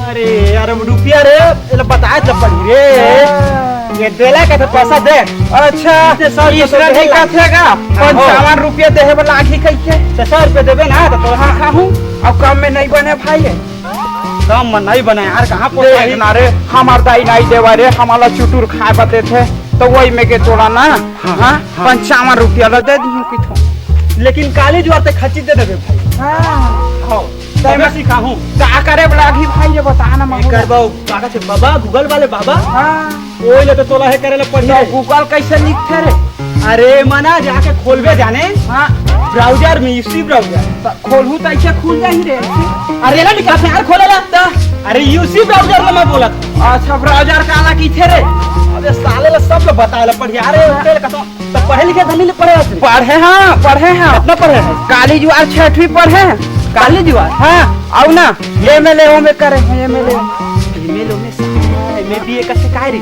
अरे यार, रुपया रे, एला बताए तो पड़ी रे। हाँ। ये देला के तो पैसा दे। अच्छा, इतने सौ रुपया इसने तो देला। दिक्कत हे का? हाँ, हो। पंचावन रुपया देहे वाला आखी कहिके। तो सौ रुपया देबे ना, तो तोर हाँ। खाहूँ। अब कम में नहीं बने भाई है। कम में नहीं बने यार, कहाँ पोता देही है? ना रे, हमार दाई नहीं देवा रे, हमारा चुटुर खाए बते थे, तो वही में के तोला ना, हाँ, हाँ, हाँ। पंचावन रुपया ला दे दिहूँ किथों। लेकिन काली जुआर ते खच्ची दे देबे भाई। हाँ। हो। तब तबे मैं सिखाहूँ। का करे वाला आखी भाई रे, बता ना, ये मंगू। कर बाबू, का कहते बाबा, Google वाले बाबा? हाँ। ओए ले तो तोला हे करे ले पड़ी तो रे। Google कैसे लिखथे रे? अरे मना जाके खोलबे जाने। हाँ। Browser में, इसी browser। तो खोलहूँ तो ऐसे खुल जाही रे। अरे ना निकाल से यार, खोले ला। तो अरे इसी browser में मैं बोला था। अच्छा, browser काला कहिथे रे? अबे साले ला सब ला बताए ला पड़ी। अरे तेरे कसम, तो पढ़े लिखे धनी ले पढ़े हस? पढ़े हाँ, पढ़े हाँ। कितना पढ़े है? काली जुआर छठवीं पढ़े हैं। काली जुआर? हाँ, आओ ना, एमएलए ओमे करे हैं, एमएलए। एमएलए ओमे साला, एमए बीए कैसे काय रे?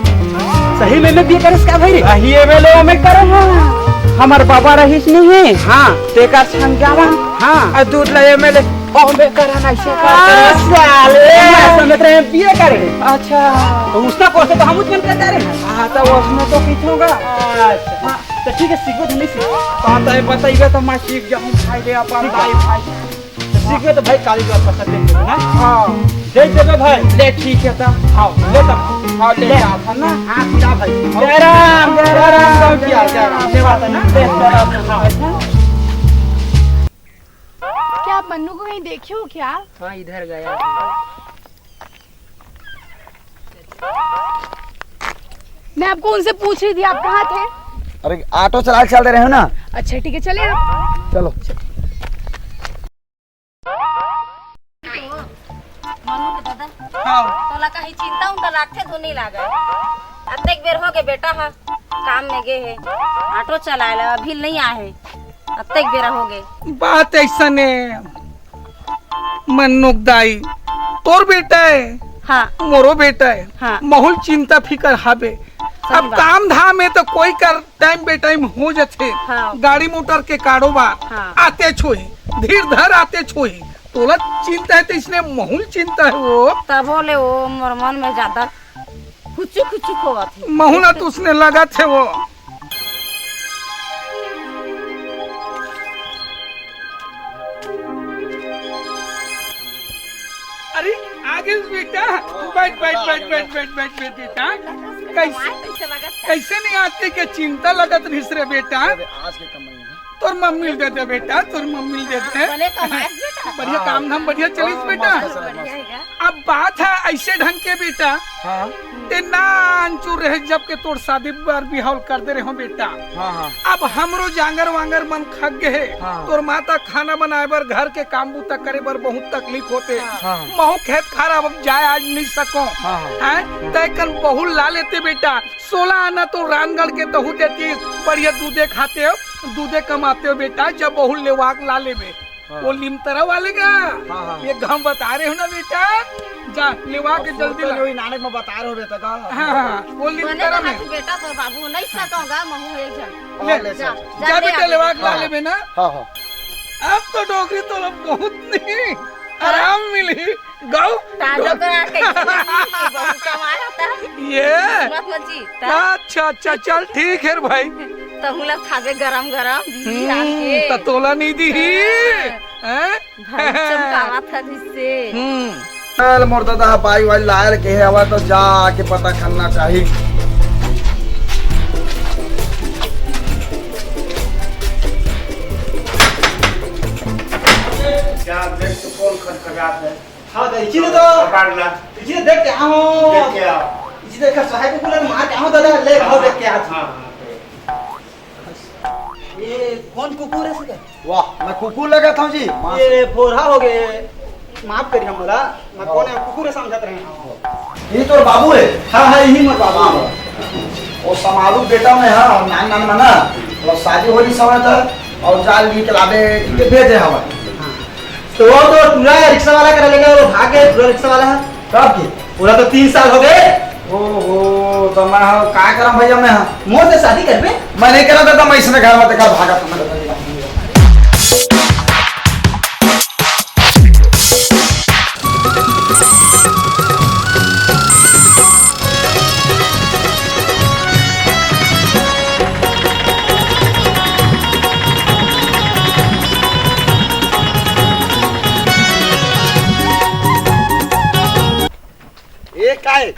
सही में एमए बीए करे का भाई रे? सही एमएलए ओमे करे हैं। हमार बाबा रहीस नहीं है? हाँ। तेकर संग जावन। हाँ। आ दूध ला एमएलए ओमे करे ना, ऐसे आ, करे। साले। मैं समझ रहे हैं बीए करे। अच्छा। तो उसका कोर्स तो हम उतना करते रहे। हाँ, तो उसमें तो कुछ होगा। अच्छा। हाँ। तो ठीक है, सीखो तो नहीं सीखो। हाँ, तो ये बताइए तो मैं सीख जाऊँ भाई रे, अपन भाई, भाई। तो सीखो तो भाई, काली बात पसंद नहीं है ना? हाँ। दे देबे भाई। ले, ठीक है तो। हाँ, ले तब। हाँ, ले ले। जा, अपन ना। हाँ, खिला भाई। जय राम, जय राम, जय राम। क्या, जय राम। ले बात है ना? ले, जय राम। हाँ। क्या आप मन्नू को कहीं देखे हो क्या? हाँ, इधर गया। मैं आपको उनसे पूछ रही थी, आप कहाँ थे? अरे, ऑटो चला के चल दे रहे हो ना। अच्छा, ठीक है, चले आप। चलो। मनु के दादा, हाँ। तोला कहीं चिंता उंता लागथे धुन नहीं लागे। अतेक बेर हो गए बेटा हा काम में गए है, ऑटो चलाए ला अभी नहीं आए है। अतेक बेरा हो गए। बात ऐसा ने मन्नुक दाई, तोर बेटा है, हाँ। मोरो बेटा है, हाँ। महुल चिंता फिकर हाबे। सही अब बात। काम धाम है तो कोई कर टाइम बे टाइम हो जथे। हाँ। गाड़ी मोटर के कारोबार हाँ। आते छोही, धीर धर आते छोही। तोला चिंता है तो इसने महुल चिंता है वो। तबो ले वो मोर मन में ज्यादा खुचु खुचु होवत है। महुला तो उसने लगा थे वो। अरे, आ गए बेटा। बैठ, बैठ, बैठ, बैठ, बैठ, बैठ, बैठ, बेटा। कैसे, कैसे नहीं आते के चिंता लगत रहिस रे बेटा? अरे, आज के कमाई है। तोर मम्मी ल दे दे बेटा, तोर मम्मी ल दे दे। बने कमाए बेटा। बढ़िया हाँ। काम धाम बढ़िया चलिस हाँ, बेटा। मस्त चला, मस्त। बढ़िया है क्या? अब बात है ऐसे ढंग के बेटा। हाँ। ते नानचुर रहे जब के तोर शादी बर बिहाव कर दे रहे हो बेटा। हाँ, हाँ। अब हमरो जांगर वांगर मन खग गए हे। हाँ। तोर माता खाना बनाए बर, घर के काम बूता करे बर बहुत तकलीफ होते। हाँ। महू खेत खार अब जाए आज नहीं सको। हाँ, हाँ। हैं? तय कन बहू ला लेते बेटा। सोलह आना तो रामगढ़ के तहू देती, बढ़िया दूधे खाते हो, दूधे कमाते हो बेटा, जब बहू लेवाक ला लेबे। हाँ। वो लिमतरा वाले का? हाँ, हाँ। ये घम बता रहे हो ना बेटा, जा लेवा के अब जल्दी सोचो ला। जो ये नानक में बता रहे हो बेटा का? हाँ, हाँ, वो बने लिमतरा में। कहा कि बेटा तो बाबू नहीं सकोगा, महू एक जन। ले, हाँ, ले जा, सको। जा जा ले बेटा, आ लेवा के ला हाँ। लेबे ना। हाँ, हाँ। अब तो डोकरी तो लब बहुत नहीं, हाँ। आराम मिली। गौ। ताजो तो यार कैसे नहीं, बहुत कमाया था। ये। मत मत जी, ता? अच्छा, अच्छा, चल ठीक है रे भाई। तहूँ ला खाबे गरम गरम, दीदी हम्म, राम के। त तोला नहीं दी। हाँ। हैं? भाई चमकावा था जिससे। हम्म। चल मोर दादा, बाई वाई लायल के हवा तो जा के पता करना चाही। क्या देख तो कौन खटखटात है? हाँ, तो इसी ने तो पकड़ ला। इसी ने देख के आओ। देख के आओ। इसी देख के साहेब को बोला, मार के आओ दादा, ले आओ देख के आज। हाँ, हाँ, हाँ। ये कौन कुकुर है सके? वाह, मैं कुकुर लगा था जी। ये फोरहा हो गए, माफ करिए मोला, मैं कौन है कुकुर है समझत रहे हैं। ये तोर बाबू है? हाँ, हाँ, यही मोर बाबू है। वो समारू बेटा में है, और नान नान में ना, और शादी हो रही समय था, और जाल निकलावे के भेजे हवा। तो वो तो टूरा रिक्शा वाला करा लेगा, वो भाग गए, टूरा रिक्शा वाला है। कब की? पूरा तो तीन साल हो गए। ओहो, तो मैं हाँ, का करा भैया मैं हाँ? मोर से शादी करबे? मैं नहीं करा था, तो मैं इसने घर में देखा भागा था, मैं तो आए।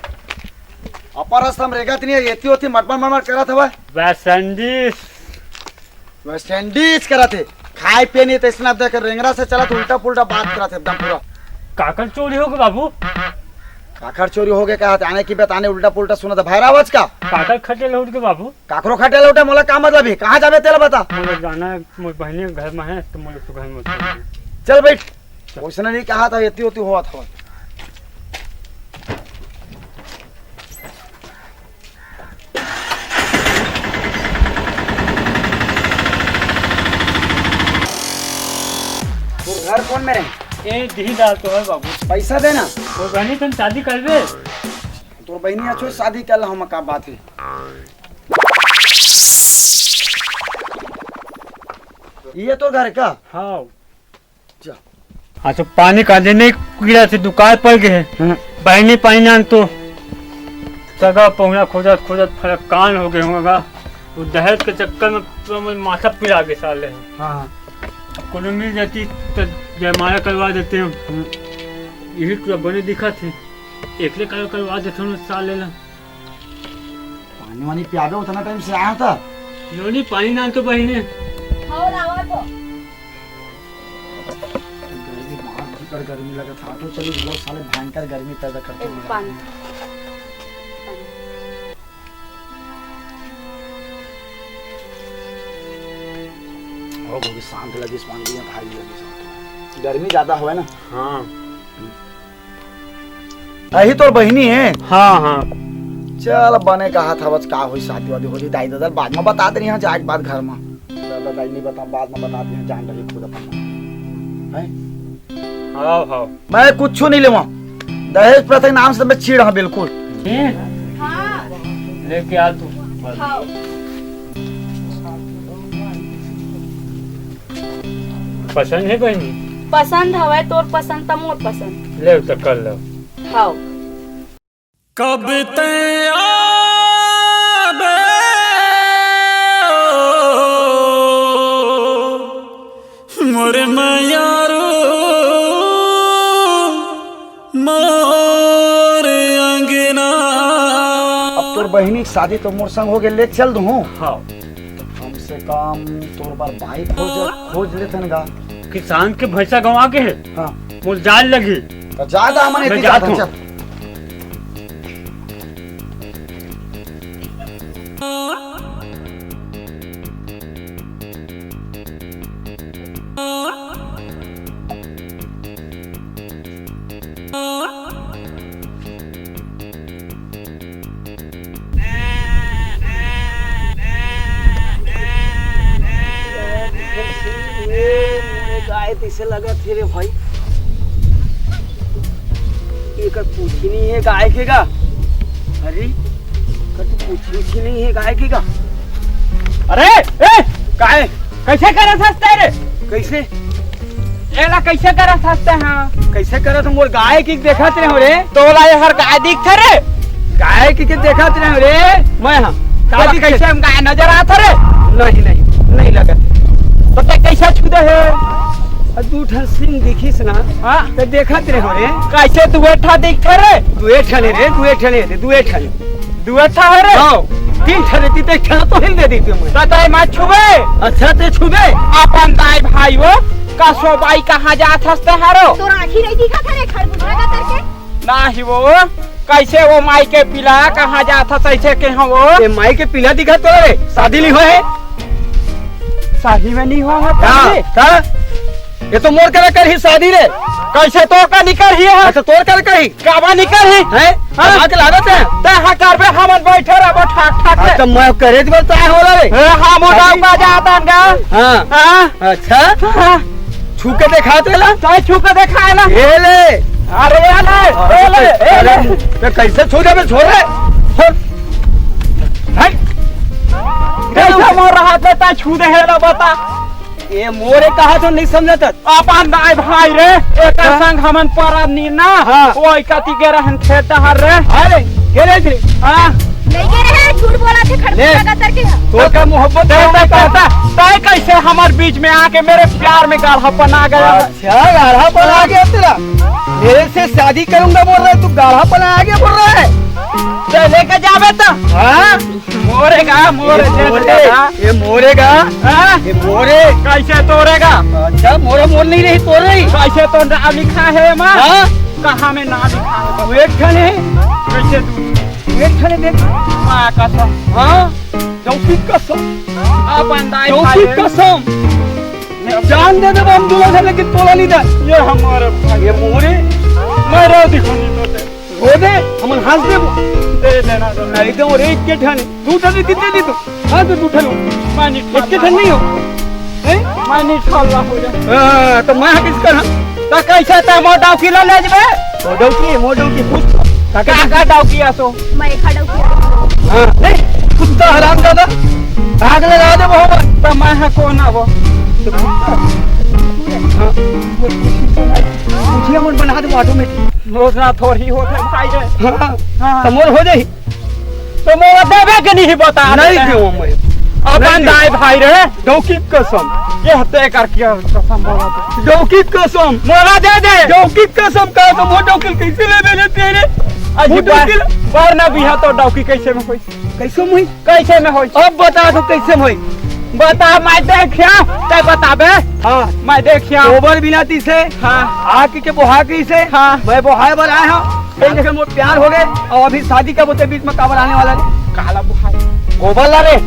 अपर रस्ता म रेंगत नहीं है, एती ओती मटमट मटमट करत हवय। West Indies. वेस्ट इंडीज करत हे। खाए पिए नहीं त इसने अब देख रेंगरा से चलत, उल्टा पुल्टा बात करत हे एकदम पूरा। काकर चोरी होगे बाबू? काकर चोरी होगे कहा थे? आने की बताने उल्टा पुल्टा सुनत हे। भैरावच का? काकर खटे लौट के बाबू? काकरो खटे लौटे, मोला का मतलब हे? कहाँ जाबे तेला बता। मोला जाना है, मोर बहिनी के घर में है, तो मोला तो घर में उतार दे। चल बैठ। चल। उसने नहीं कहा था, एती ओती होवत हवय। तोर घर कौन मेर हे? ए, दिही दाल तो है बाबू। पैसा देना। तोर बहिनी तन शादी करबे? तोर बहिनी अच्छो शादी कर ला, हम का बात है। ये तोर घर का? हाँ। जा। हाँ, तो पानी का देने कीड़ा से दुकाल पड़ गए। हम्म। बहिनी पानी नान तो सगा पहुना खोजत खोजत फरक्कान हो गए होगा। वो दहेज के चक्कर में पूरा मन माथा पिरा गए साले। हाँ, हाँ। अब कोनो मिल जाती तो जयमाला करवा देते हम। हम्म। यही पूरा बने दिखा थे, एकले कर-, करवा देते हम साले ला। पानी वानी पियाबे, उतना टाइम से आया था। लो नी, पानी नान तो बहिनी। हव, लावा तो। गर्मी, बहुत भयंकर गर्मी लगा था। ऑटो चली, बहुत साले भयंकर गर्मी पैदा करते ए, हैं। पानी। हो, बहुत शांत लगी, पानी भी भारी लगी शांत। गर्मी ज्यादा हुआ है ना। हाँ। अही तोर बहिनी हे? हाँ, हाँ। चल, बने कहा था, बस का होई, शादी वादी हो जाई, दाई ददा बाद में बता दे रही, यहाँ जाए के बाद घर में। दादा दाई नहीं बता, बाद में बता दे, जान रही खुद अपन। हैं? हाँ, हाँ। मैं कुछ नहीं लेवा, दहेज प्रथा के नाम से मैं चिढ़ हाँ बिल्कुल। हैं? हाँ। लेके आ तू। हाँ। पसंद है बहिनी? पसंद हवय, तोर पसंद त मोर पसंद। ले त कर लो। हाव। कब तैं आबे ओ मोर मयारू मोर अंगना। अब तोर बहिनी के शादी तो मोर संग हो गए, ले चल दूँ। हाँ। कम से कम तोर बर बाइक खोज, खोज लेथन गा। किसान के भैंसा गंवा के हे। हाँ। मोर जाए लगही। तो जा दा, हमन मैं एती जात जात हन, हूँ। चल। गाय तैसे लगत हे रे भाई। एकर पूछी नहीं है गाय के गा। अरे, एकर तो पूछी उछी नहीं है गाय के गा। अरे, ए, गाय। कैसे करत हस तैं रे? कैसे? एला कैसे करत हस तैं, हाँ? कैसे करत हम? मोर गाय के देखत रहे हो रे। तोला एहर गाय दिखथे रे? गाय के, के देखत रहे हो रे? मैं हाँ। का तोला दिखथे? कैसे हम गाय नजर आत हे रे? नहीं, नहीं, नहीं लगत। तो तैं कैसे छू दे हे? आ, दू ठन सिंग दिखिस ना, हाँ। त देखत रहे हो रे। कैसे दुए ठा दिखथे रे? दुए ठन रे, दुए ठन रे, दुए ठन। दुए ठा हे रे? हाँ, तीन ठन रहती त एक ठन तो हिल दे देती मैं। त तैं मत छुबे। अच्छा, तैं छुबे? अपन दाई भाई वो, कसो बाई कहाँ जात हस तैं हरो? तोर आँखी नहीं दिखत हे रे, खरबूजा का करके? नाही वो, कैसे वो माई के पीला कहाँ जात हस, ऐसे के हो वो? ये माई के पीला दिखत हे रे, शादी नहीं होए हे। शादी में नहीं होए हे, हाँ, शादी? हाँ। ये तो मोर करा करही शादी रे। कैसे तोर करा नहीं करही हे? अच्छा, तोर करा करही? काबर नहीं करही? हैं? हाँ? कमा के लागत हे? तैं हा करबे, हमन बैठे रहबो ठाक ठाक हाँ, ले। तो मैं करे दिबो, तैं होला रे। ए, हम उठाव शादी? का जात हन गा। हाँ। हाँ? अच्छा? हाँ। छू के देखा तेला? तैं छू के देखा हे ना? ये ले। अरे, ये ले, ये ले, ये अरे, ले। तो कैसे छू देबे? छोड़ रे। छोड़। हट। कैसे मोर हाथ में तैं छू दे हे ना, बता। ये मोरे कहा तो नहीं समझत। अपन दाई भाई रे, एकर हाँ। संग हमन परब नी ना। हाँ। ओई कती गे रहन खेत डहर रे। अरे, गे रहे थे। हाँ। नहीं गे रहे, झूठ बोलत हे, ले। खरबूजा का करके। तोर का मोहब्बत तैं, है, तैं कहता, तैं कैसे हमर बीच में आके मेरे प्यार में गाढ़ापन आ गया? अच्छा, गाढ़ापन आ गया तेरा। तेरे से शादी करूंगा बोल रहा है, तू गाढ़ा पना आ गया बोल रहा है। चले के जाबे तो। हाँ? मोरे गा, मोरे ये जे मोरे, दादा। ये मोरे गा। हाँ? ये मोरे। कैसे तोरे गा? अच्छा, मोरे मोर नहीं रही, तोरे रही। कैसे तो नाम लिखा है माँ? हाँ? कहाँ में नाम लिखा है? तू एक ठन है। कैसे तू? तू एक ठन है, देख। माँ कसम। हाँ? डौकी कसम। अपन दाई डौकी भाई। कसम। जान दे देबो हम दूनों झन, लेकिन तोला नहीं दे। ये हमारे भाई। ये मोरे। मैं रो दिखो नहीं तो दे। रो दे, हमन हंस देबो। दे देना तो। नहीं तो रे, एक के ठन, दू ठन कितने दी तू? हाँ, तो दू ठन हो। पानी एक के ठन नहीं हो। हैं? पानी ठल्ला हो जा। हाँ, तो मैं किस कर? तो कैसे ते मोर डौकी ला ले जबे? मोर डौकी, मोर डौकी, पूछ। काका का डौकी आसो? मैं खा डौकी। हाँ, नहीं, कुत्ता हराम दादा। आग लगा दे बहुत। तो मैं हा कौन आबो? तो कुत्ता। हाँ, वो कुछ तो नहीं। मुझे मन बना दे ऑटोमेटिक। रोज ना थोड़ी होते भाई रे। हाँ, हाँ। तो मोर हो जाई। तो मोर देबे के नहीं बता नहीं देते। देवो मैं। अपन नहीं दाई भाई रे। डौकी कसम। ये हत्या कर क्या कसम बोला तो। डौकी कसम। मोला दे दे। डौकी कसम का तो मोर डौकी कैसे ले दे तेरे? आज मोर बार, डौकी बार ना बिहा तो डौकी कैसे में होई? कैसे में होई? कैसे में होई? अब बता दो कैसे में होई? बता, मैं देखिया, तै बताबे। हाँ। मैं देखिया। गोबर बिनाती से। हाँ। आके के बोहा के से। हाँ। मैं बोहाए बर आए हूँ। एक जगह मोर प्यार हो गए और अभी शादी का बोते बीच में काबर आने वाला रे? काला बुहाई। गोबर ला रे।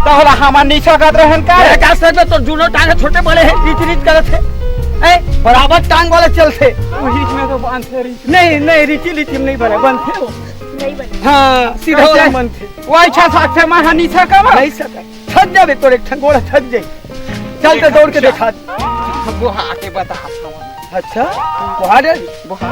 तोहला हमार नीचा कर रहन का रे? का सर में तो जूनो टांग छोटे बड़े हैं, रीच रीच करत है। ए, बराबर टांग वाला चलते। वही में तो बांधते रही। नहीं, नहीं, रीची रीची में नहीं बने, बनते हो। नहीं बने। हाँ, सीधा कैसे? वाला बनते। वो अच्छा साथे में हनी सा कब? नहीं सका। थक जाबे तोर एक ठन गोड़ थक जाई। चल तो दौड़ के देखा। वो आके बता। अच्छा, बोहा डर। बोहा।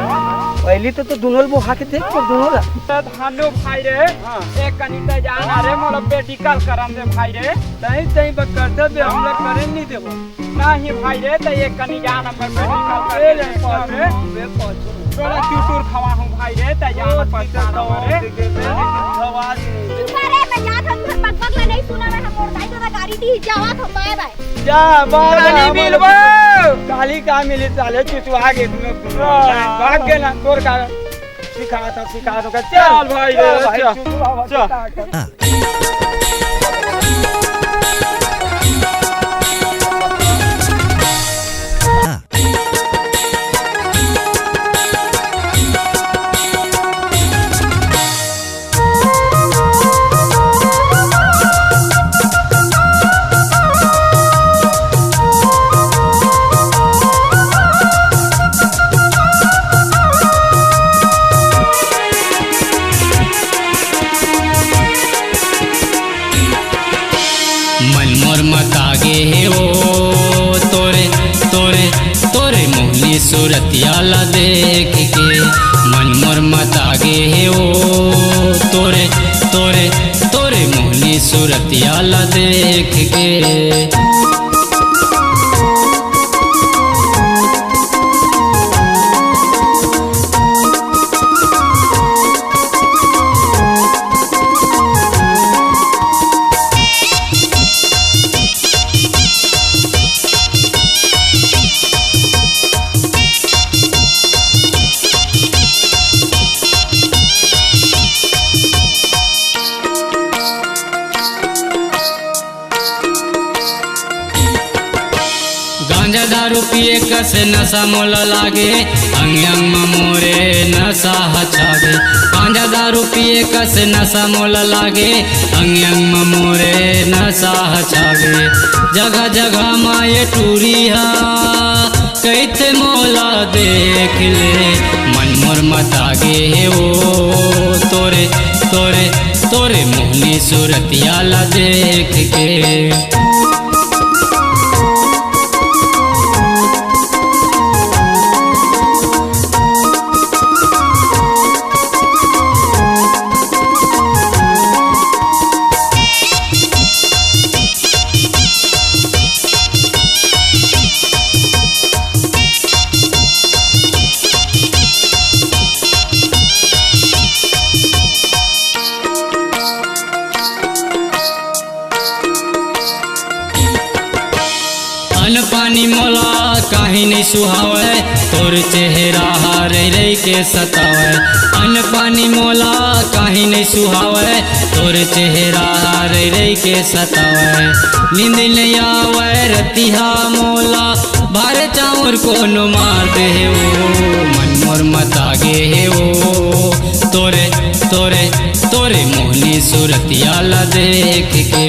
पहली तो, तो दोनों बोहा के देख, तो दोनों ला। तो धानो भाई रे, हाँ। एक कनी ते जाना रे, मोला मेडिकल करन दे भाई रे। तहीं, तहीं बा करता बे, हमला करे नहीं देबो। नहीं भाई रे, ते एक कनी जाना पर मेडिकल ए करन रे, दे। पाछू, बे पाछू। तोला चुटुर खवा हूँ भाई रे, ते जाना ओ, पर ठीक है, जाना तो रे। ठीक है, बे, लेकिन खवा दे। चुप रे, मैं जात हूँ, घर पग पग ला नहीं सुना, मैं हम मोर दाई तो गाड़ी दी, जावा तो बाय बाय। जा, बाय, बाय, नहीं बाय, मिलबो। बाय। गाली का मिली साले, चुचवा के तुम लोग। हाँ। भाग गए ना, तोर का सिखा था, सिखा दो, चल, चल भाई, चल रे, भाई, चल। चुचवा, चल। चल। मन मोर मता गे हे ओ तोरे, तोरे, तोरे मोहनी सूरतिया ला देख के। मन मोर मता गे हे ओ तोरे, तोरे, तोरे मोहनी सूरतिया ला देख के। गांजा दारू पिए कस नशा मोला लागे, अंग अंग म मोरे नशा ह छागे। गांजा दारू पिए कस नशा मोला लागे, अंग अंग म मोरे नशा ह छागे। जगह जगह म ये टूरी हा कहिथे मोला देख ले, मन मोर मता गे हे ओ तोरे, तोरे, तोरे मोहनी सूरतिया ला देख के। अन्न पानी मोला काहीं नइ सुहावय, तोर चेहरा ह रहि रहि के सतावय। अन्न पानी मोला काहीं नइ सुहावय, तोर चेहरा ह रहि रहि के सतावय। नींद नइ आवय रतिहा मोला, भारे चाउर कोनो मार दे हे ओ। मन मोर मता गे हे ओ, तोरे, तोरे, तोरे मोहनी सूरतिया ला देख के।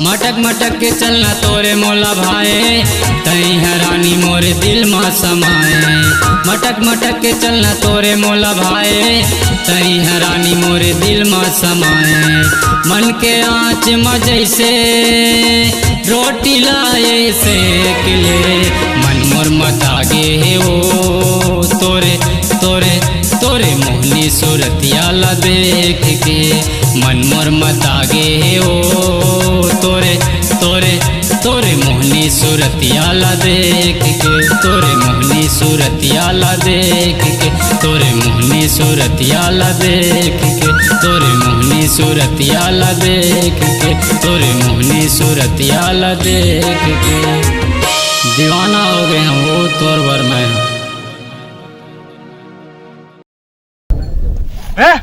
मटक मटक के चलना तोरे मोला भाए, तई ह रानी मोरे दिल मा समाए। मटक मटक के चलना तोरे मोला भाए, तई ह रानी मोरे दिल मा समाए। मन के आँच मा जइसे रोटी ला ए सेक ले, मन मोर मता गे हे ओ तोरे, तोरे, तोरे मोहनी सूरतिया ला देख के। मन मोर मता गे हे ओ तोरे, तोरे, तोरे मोहनी सूरतिया ला देख के, तोरे मोहनी सूरतिया ला देख के, तोरे मोहनी सूरतिया ला देख के, तोरे मोहनी सूरतिया ला देख के, तोरे मोहनी सूरतिया ला देख के। दीवाना हो गे हँव ओ तोर बर मैं। हैं?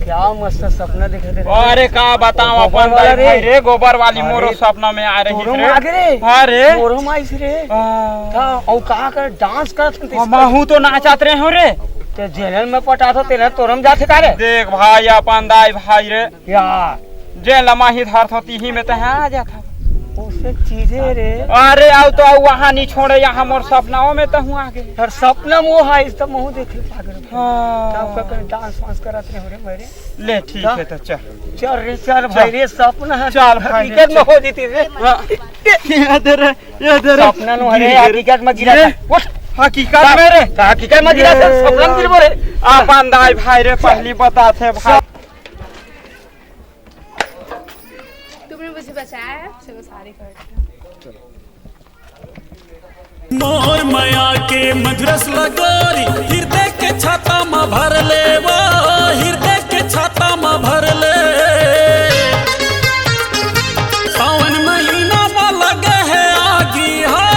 क्या मस्त सपना देखे थे रे। अरे का बतावँव गोबर अपन वाला दाई रे। भाई रे, गोबर वाली अरे, मोरो सपना में आ रही तोरो रे। माँ के रे। हाँ रे। तोरो माँ इस रे। हाँ। का, अउ का कर डांस करत हन त हाँ, महूँ तो नाचत रहे हँव रे। ते जेनल में पटाथो तेनल तोरम जाथे का रे? देख भाई अपन दाई भाई रे। यार। जेन ला माही धरथो तिही में तैं आ जाथो। ओसे चीजे रे। अरे अउ तो अउ वहाँ नइ छोड़े, यहाँ मोर सपनाओं में तहूँ आ गे। यार सपना में वो है, इस तो महूँ देखे पागल। हाँ। का ओकर कहीं डांस वांस करत रहे हो रे मेरे। ले ठीक का? है तो चल। चल रे, चल भाई रे, सपना है। चल भाई रे, हकीकत में चल। हो जीती रे। हाँ। ये दे रे, ये दे रे। सपना नो हरे, ये दे रे। हकीकत में गिरा ये था। उठ। हकीकत में रे। का हकीकत में गिरा था, ये सपना में गिरबो रे। अपन दाई भाई रे, पहली बताथे भाई। तुमने मुझे बचाया है, चलो सारे कर। मोर मया के मधुरस लगोरी, हृदय के छाता म भर ले वो, हृदय के छाता म भर ले। सावन महीना म लगे हे आगी हा,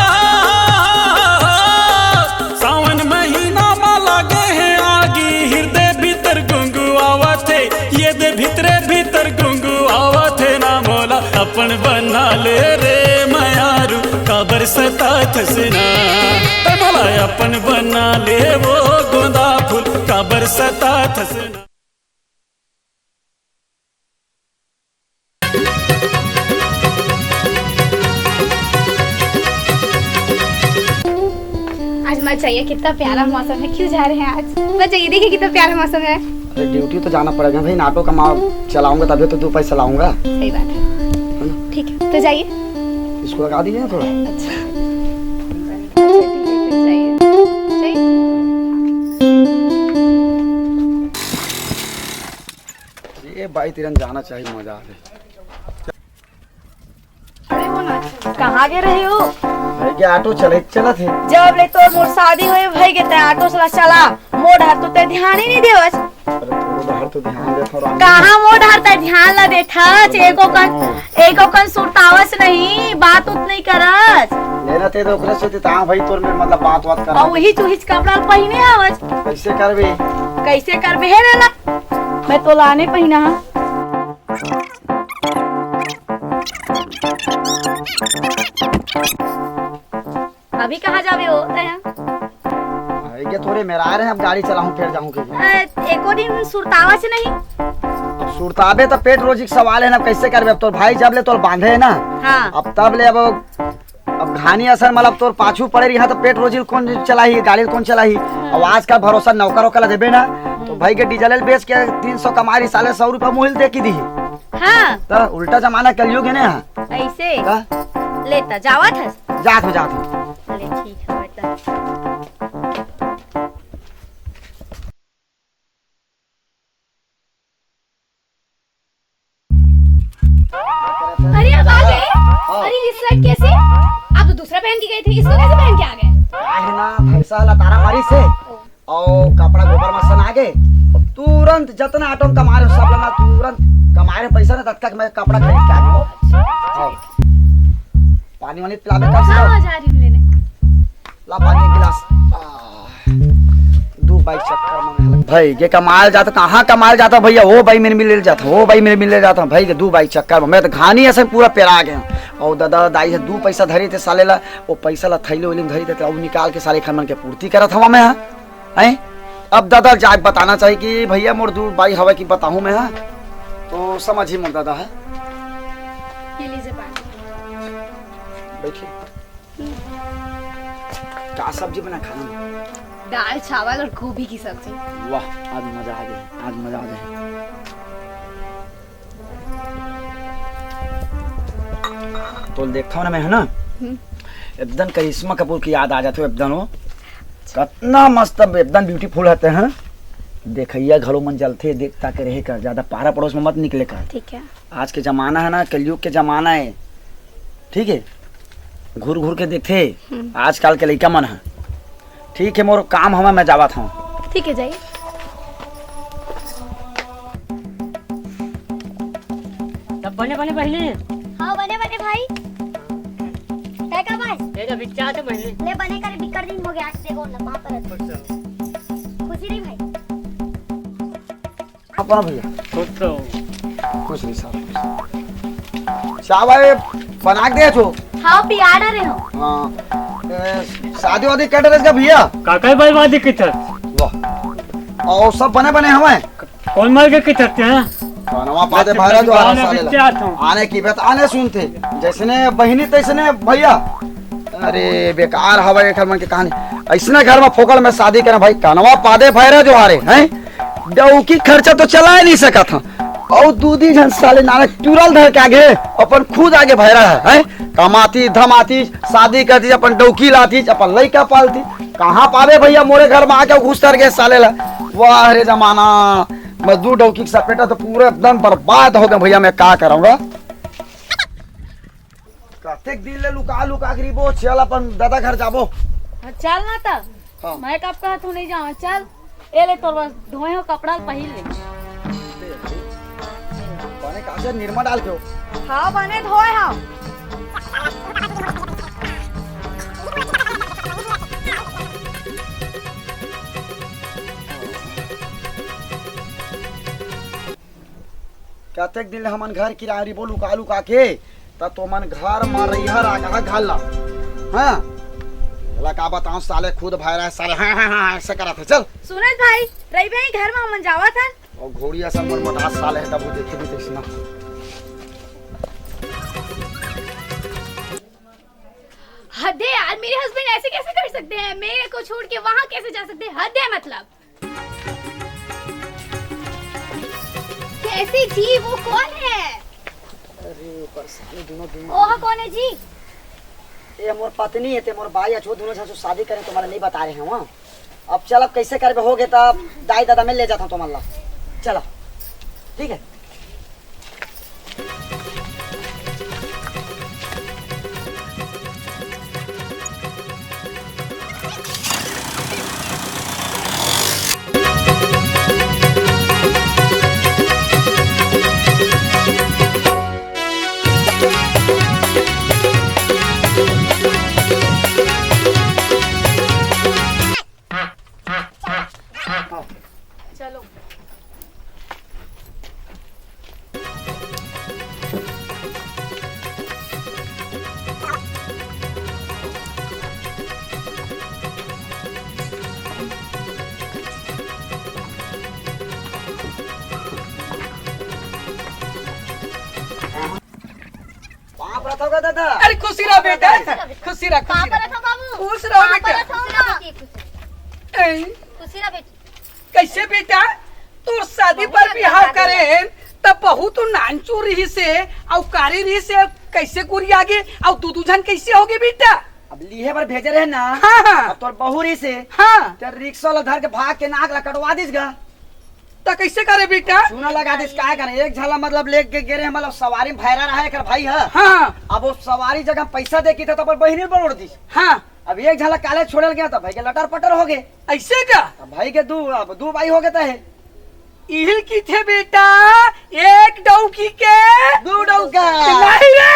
सावन महीना म लगे हे आगी, हृदय भीतर गुंगुआवत हे, ये दे भीतरे भीतर गुंगुआवत हे ना मोला। अपन बना ले रे मयारू, काबर सताथस ना। तै मोला अपन बना ले वो गोंदा फूल, काबर सताथस ना। आज मत जाइए, कितना प्यारा मौसम है। क्यों जा रहे हैं आज? मत जाइए, देखिए कितना प्यारा मौसम है। अरे ड्यूटी तो जाना पड़ेगा भाई, ऑटो कमा चलाऊंगा तभी तो दो पैसा लाऊंगा। सही बात है। है ना? ठीक है, तो जाइए। इसको लगा दीजिए ना थोड़ा। अच्छा। अच्छा, ठीक है, फिर जाइए। जाइए। ये बाई तिरन जाना चाहिए, मजा आ गई। कहाँ गे रहे हो? भाई के ऑटो चले, चलत हे। जब ले तोर मोर शादी होए भाई के तै ऑटो चला चला। मोर डहर तो तै ध्यान ही नहीं देवस। अरे तोर डहर तो ध्यान देथव रानी। कहाँ मोर डहर तै ध्यान ला देथस? एको कन, एको कन सुरतावस नहीं, बात उत नहीं करस। लेना ते तो ओकरे से ता भाई तोर में मतलब बात बात करा। अउ वही चुहिच कपड़ा पहिने आवस। कैसे करबे? कैसे करबे हे रे ला? मैं तो लाने पहिना हा। अभी कहाँ जाबे हो तैं? अरे, ये थोड़े मेरा आ रहे हैं, अब गाड़ी चलाऊं, फिर जाऊं कहीं। अ, एको दिन सुरतावस नहीं। अब सुरताबे तो पेट रोजी के सवाल है ना, अब कैसे करबे? अब तोर भाई जब ले तोर बांधे है ना, हाँ। अब तब ले अब, अब घानी असर मतलब तोर पाछू पड़े रही, हाँ, तो पेट रोजी कौन चलाही, गाड़ी कौन चलाही? अब आजकल भरोसा नौकर वोकर ला देबे ना, तो भाई के डीजल बेच के तीन सौ कमा रही, साले सौ रुपया मुहिल दे के दी। हाँ। त उल्टा जमाना कलयुग हे ना। अइसे? का? ले त जावत हस? जात हँव, जात हँव। ले ठीक हवय त। अरे, अब आ गए। हाँ। अरे, ये शर्ट कैसे? आप तो दूसरा पहन के गए थे, इसको कैसे पहन के आ गए? का हे ना, भैंसा ला तारा मारिस हे। अउ कपड़ा गोबर म सना गे। तुरंत जतना आटो म कमाए रहेंव, सब ला ना तुरंत कमाए रहेंव पइसा ना, ततका के मैं कपड़ा खरीद के आ गेंव। हाँ। पानी वानी पिलाबे कब से? हाँ, हाँ, जा रही हूँ लेने। ला पानी एक गिलास। आ, दू बाई चक्कर म भाई, ये कमाल जात, कहाँ कमाल जात भैया? ओ बाई मेर मिले जात, ओ बाई मेर मिले जात भाई, ये दू बाई चक्कर म मैं तो घानी असन पूरा पेरा गेंव। अउ ददा दाई ह दू पइसा धरे थे साले ला, ओ पइसा ला थैली वैली म धरे थे, त अउ निकाल के साले खन मन के पूर्ति करत हवँव मैं ह। हैं? अब ददा जाके बताना चाहिए कि भैया मोर दू बाई हवय कि बताहूँ मैं ह, तो समझही मोर ददा ह। ये लीजिए पानी। बैठिए। का सब्जी बना खाना में? दाल, चावल और गोभी की सब्जी। वाह, आज मजा आ गया, आज मजा आ गया। तो देखता हूँ ना मैं, है ना, हम्म। एकदम करिश्मा कपूर की याद आ जाती है, एकदम वो। अच्छा। कितना मस्त, एकदम beautiful रहते हैं। देखइया घलो मन जलथे, देख ताके रहे कर, ज्यादा पारा पड़ोस में मत निकले कर। ठीक है। आज के जमाना है ना, कलयुग के जमाना है, ठीक है, घूर घूर के देखथे हम्म। आजकल के लइका मन ह। ठीक है, मोर काम हवय, मैं जावत हँव। ठीक है, जाइए। सब बने बने बहिनी। हाँ, बने बने भाई। काय का भाई? ये तो बिच्चा तो बहिनी। ले बने करे बिक्कट दिन हो गया, आज देखो ना वहाँ पर। खुश रहो। खुशी रही भाई। अपन भैया। खुश रहो। खुश रही साहब, खुश रही। चाय वाय बना के दे छो। हाँ, पिया डरे हो। हाँ। ए, शादी वादी कर डरे इसका भैया? काका भाई वादी की था। वाह। अउ सब बने बने हवय? कौन मर के की थकते हैं? बनवा पादे भैरा जो आने साले ला। आने की बात आने सुनते। जैसने बहिनी तैसने भैया। अरे बेकार हवय एखर मन के कहानी। अइसने घर म फोकट में शादी करे भाई, कनवा पादे भैरा जो हारे, हैं? डौकी खर्चा तो चलाए नहीं सकत हँव। अउ दू दी झन साले नाना टुरा ल धर के आगे, अपन खुद आगे भैरा है, हैं? कमाती धमाती, शादी करती, अपन डौकी लाती, अपन लइका पालती। कहाँ पाबे भैया मोरे घर म आके घुस कर गे साले ला। वाह रे जमाना, मैं दू डौकी के सपेटा तो पूरा एकदम बर्बाद हो गया भैया, मैं का करँव गा? कतेक दिन ले लुका लुका के रहिबो, चल अपन दादा घर जाबो। हाँ, चल ना त। हाँ। मैं कब कहत हँव नहीं जावँव, चल। ए ले तोर बर धोए हँव कपड़ा ल पहिर ले। बने काजर निरमा डाल के हो। हाँ, बने धोए हँव। कतेक दिन ले हमन घर किराया रहिबो लुका लुका के, त तोमन घर म रहिहा राखहा घर ला। हाँ? एला का बतावँव साले खुद भैरा है साले, हाँ, हाँ, हाँ, ऐसे करत हे। चल। सुनत भाई, रहिबे ही घर म हमन जावत हन। अउ घोड़ी असन मोर मोटा साले है, तब वो देखे भी तइसना। हद है यार, मेरे husband ऐसे कैसे कर सकते हैं? मेरे को छोड़ के वहाँ कैसे जा सकते हैं? हद है मतलब। कैसी जी, वो कौन है? अरे, ऊपर साले दोनों, दोनों। ओह, कौन है जी? ये मोर पत्नी है, ते मोर बाई अछो, दोनों झन शादी करें, तुम्हारा नहीं बता रहे हैं वहाँ। अब चल, अब कैसे करबे, हो गए तब दाई दादा में ले जाता हूँ तुम्हारा। चला, ठीक है। चलो। पाँव परत हँव गा दादा। अरे खुशी रह बेटा, खुशी रह, खुशी रह। खुश रहो बेटा। खुशी रह बेटी। ए, खुशी रह बेटी। कैसे बेटा, तोर शादी पर बिहाव करे हैं, त बहू तो नानचुर रहिस हे, अउ कारी रहिस हे, कइसे गोरिया गे, अउ दू दू झन कइसे होगे बेटा? अब लिहे बर भेजे रहे ना। हाँ, हाँ। अब तोर बहू रहिस हे। हाँ। त रिक्शा ला धर के भाग के नाक ला कटवा दिस गा। त कइसे करे बेटा? चूना लगा दिस, काय करे? एक झन ला मतलब लेके गे रहे, मतलब सवारी में भैरा रहा एकर भाई ह। हाँ। अब वो सवारी जगह पैसा दे के त अपन बहिनी बरोड़ दिस। हाँ। अब एक झन ला काले छोड़े ल गे त भाई के लटर पटर होगे। अइसे का? अब भाई के दू, अब दू भाई होगे त हे। इही ल किथे बेटा, एक डौकी के दू डौका। नहीं रे।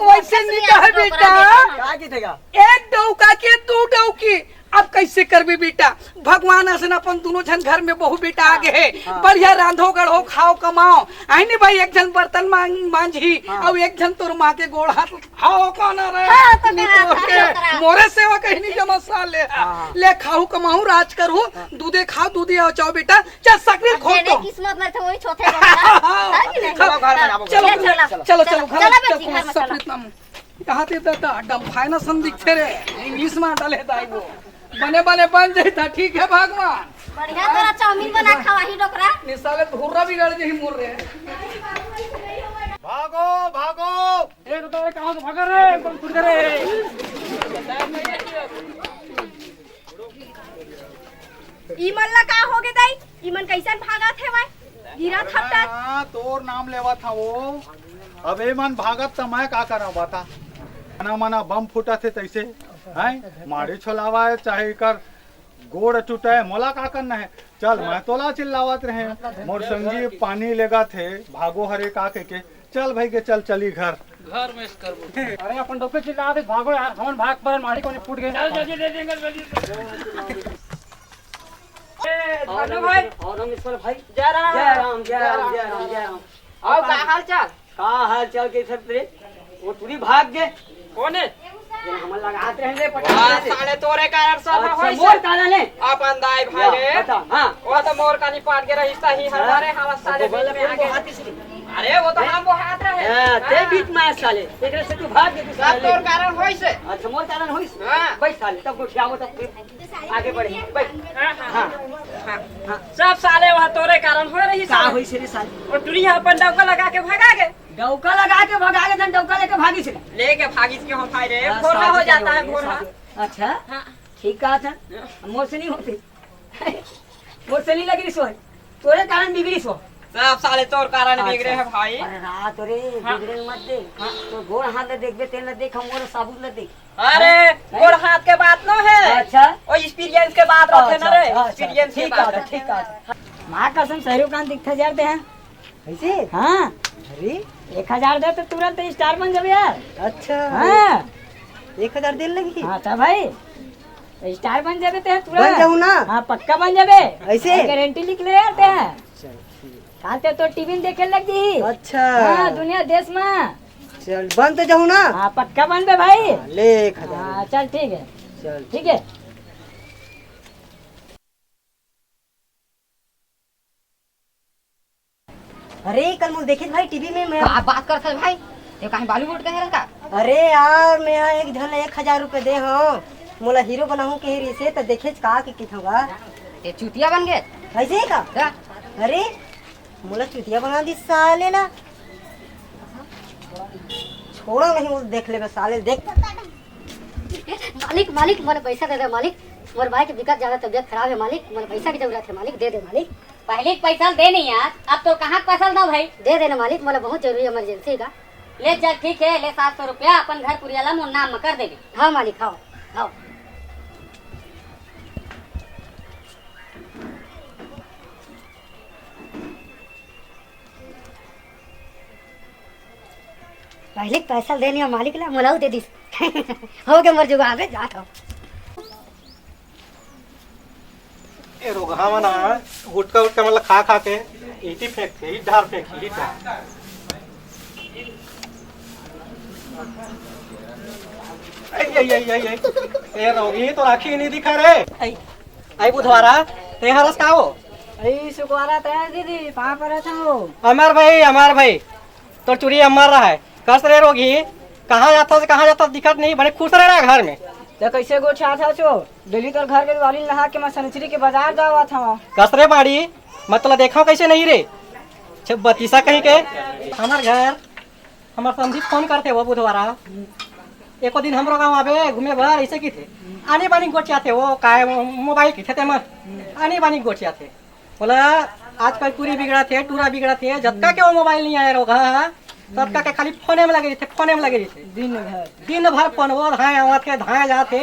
वइसे नइ कहे बेटा। का किथे गा? एक डौका के दू डौकी। अब कइसे करबे बेटा? भगवान असन अपन दूनों झन घर में बहू बेटा आ गे हे। हाँ। बढ़िया रांधो गढ़ो, खाओ कमाओ। आही नहीं भाई, एक झन बर्तन मांज, मांजही, हाँ। अउ एक झन तोर माँ के गोड़ हाथ। हाँ, वो कौन आ रहा है? हाँ, तो निपोर के। मोरे सेवा कहीं नहीं जमा साले। हाँ। ले खाहू कमाहू राज करहू, हाँ। दूधे खाओ, दूधे आओ, चाओ बेटा, चल सकरी खोल जेने तो। किस्मत में थे, वही छोथे बड़ा। हाँ। है कि नहीं? चलो, घर में जाबो। चलो, चलो, चलो, चलो, चलो, घर चलो, में बेटी, चलो, घर में चलो। सकरी नाम। कहाँ ते दादा, डम्फायना सन दिखथे रे, English में डाले दाई वो। बने बने बन जाता, ठीक है भगवान। बढ़िया तोरा चाउमीन बना खवाही डोकरा। निसाले धुर्रा बिगाड़ जाही मोर रे। भागो, भागो। ए, तो तारे कहाँ से भागा रे? कौन फुट रे? ई मन ला का होगे दाई? ई मन कइसन भागत हेवय? गिरत हपटत। हाँ, तोर नाम लेवत हवो। अब ए मन भागत त मैं का करंव बता? मना मना बम फूटत हे तइसे, हैं? माड़ी छोलावा हे, चाहे एकर गोड़ टूटे, मोला का करना हे? चल, मैं तोला चिल्लावत रहे, मोर संगी पानी लेगत हे, भागो हरे का कहिके। चल भाई के चल, चली घर। घर में से करबो। अरे अपन डोके चिल्ला दे, भागो यार, हमन भाग पर माड़ी कोनी फूट गए। चल जल्दी, जल्दी, जल्दी, जल्दी। ए, भानु भाई। और हम ईश्वर भाई। जय राम। जय राम, जय राम, जय राम, जय राम। और का हाल चाल? का हाल चाल के सब रे? वो टूरी भाग गए। कौन है? ये हमन लगात रहे ले पटाखे वाह, से। साले तोरे कारण सब अच्छा, होइस। मोर कारण है। अपन दाई भाई या, रे। बता, हाँ। वो तो मोर कानी पाट के रहिस, सही अच्छा। हमारे हालत साले तो बीच में बोल, आके। अरे, वो तो हैं? हम वो हाथ रहे। हाँ, ते हाँ। बीच में आए साले। एकरे से तू भाग गए, तू सब साले। तोर कारण होइस। अच्छा, मोर कारण होइस। हाँ। बैठ साले, तब गोठियाबो, तब फिर आगे बढ़े। बैठ। हाँ, हाँ, हाँ। हाँ। हाँ। सब साले वहाँ तोरे कारण हो रहिस का साले। होइस रे साले? वो टूरी अपन डौका लगा के भगा गए। डौका लगा के भगा गए, धन डौका लेके भागिस रे। लेके भागिस के हम भाई रे, हाँ, भोरहा हो जाता है, भोरहा। अच्छा, हाँ। ठीक कहा था। हाँ। मोर से नहीं होती। मोर से नहीं लगी रिसो। तोरे कारण बिगड़िस हो। सब साले तोर कारण बिगड़े हैं भाई। अरे रात रे, हाँ। बिगड़े मत दे। हाँ। तो गोड़ हाथ ले देखबे, तेल ले देख, हम मोर साबुन ले देख। अरे, हैं? गोड़ हाथ के बात नो है। अच्छा। ओ experience के बात रखे ना रे, अच्छा, अच्छा, experience के ठीक बात है, है। ठीक है। माँ कसम, सरू कान दिखता जरते हैं। ऐसे? हाँ। अरे। एक हजार दे तो तुरंत star बन जाबे यार। अच्छा। हाँ। एक हजार देन लगही? हाँ, तो भाई, star बन जाबे ते तुरंत। बन जाहूँ ना? हाँ, पक्का बन जाबे। ऐसे? गारंटी लिख ले यार ते। चल, ठीक। काल ते तो टीवी में देखे लग जी। अच्छा। हाँ, दुनिया देश में। चल, बन तो जाहूँ ना? हाँ, पक्का बनबे भाई। हाँ, ले एक हजार। हाँ, चल, ठीक है। चल। ठीक है। अरे, कल मोला देखेच भाई टीवी में, मैं का बात करत हस भाई? ये काहे Bollywood के हरस का? अरे यार, मैं एक झन एक हजार रुपया दे हंव, मोला हीरो बनाहूं कहे रिहिसे, त देखेच का के किथंव गा। ये चुतिया बन गे। ऐसे ही का? का? अरे, मोला चुतिया बना दिस साले ला। छोड़ो नहीं, वो देख लेबे साले, देख। मालिक, मालिक, मोला पैसा दे दे मालिक, मोर भाई के बिकट ज्यादा तबीयत खराब है मालिक, मोला पैसा की जरूरत है मालिक, दे दे मालिक। पहले के पैसा दे नहीं यार, अब तो कहाँ के पैसा दो भाई? दे देना मालिक, मोला बहुत जरूरी emergency का। ले चल ठीक है, ले सात सौ रुपया अपन घर कुरिया ला मोर नाम में कर देबे। हाँ मालिक, हाँ, हाँ। पहले पैसा देने मालिक ला मोला दे दिस। हो गए मोर जुगाड़, जात हूँ। ए रोगहा मन ह गुटका उटका मन ल खा खा के ईटी फेंकथे, ईट डार फेंकथे, ईट डार। ए, ए, ए, ए, ए। ए रोगी, तोर आँखी नहीं दिखा रे। आई, आई बुधवारा, ते हरस का हो? आई सुकवारा ते दीदी, पाँव परत हूँ। अमर भाई, अमर भाई, तोर चुरी अमर रहा है। कस रे रोगी, कहाँ जाता से कहाँ जाता दिखत नहीं, बड़े खुश रहे रहा घर में। ते कैसे गोठियात हस ओ? डेली तोर घर के दुआरी नहा के मैं सनिचरी के बाजार जावत हवं। कस रे बाड़ी, मैं तोला देखा कैसे नहीं रे? बतीसा कहीं के। हमर घर, हमर समधी फोन करथे वो बुधवारा, एको दिन हमरो गांव आबे घूमे बर, ऐसे किथे। आनी बानी गोठियाथे वो, काय वो मोबाइल किथे ते मन, आनी बानी गोठियाथे। बोला, आजकल टूरी बिगड़ाथे, टूरा बिगड़ाथे, जतका के वो मोबाइल नहीं आए रोगा, ततका के खाली फोने में लगे रहिथे, फोने में लगे रहिथे। दिन भर। दिन भर फोन वो धाए आवथे, धाए जाथे,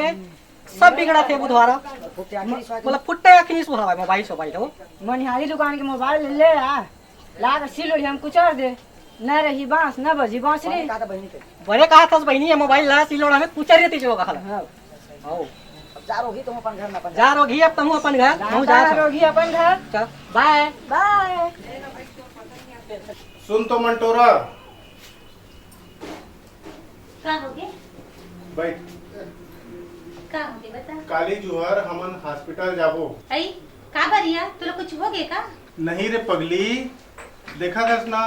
सब बिगड़ाथे बुधवारा। बोला, फुट्टे अखनी सुहावे मोबाइल सोबाइल हो। मनिहारी दुकान के मोबाइल ले आ, ला के सिलोड़ी हम कुचर दे। न रही बांस, न बजी बांसुरी। बड़े कहा था बहिनी, ये मोबाइल ला सिलोड़ा में कुचर देती जो कहा। हाँ। आओ। अब जा रोगी तुम अपन घर, मैं अपन जा रोगी, अब तुम अपन घर, जा, तुम जा जा। रोगी अपन घर। चल, बाय। बाय। सुन तो मंटोरा। का होगे? बैठ। का होगे बता? काली जुहर हमन हॉस्पिटल जाबो। अई, का बरिया? तोला कुछ होगे का? नहीं रे पगली, देखा थस ना,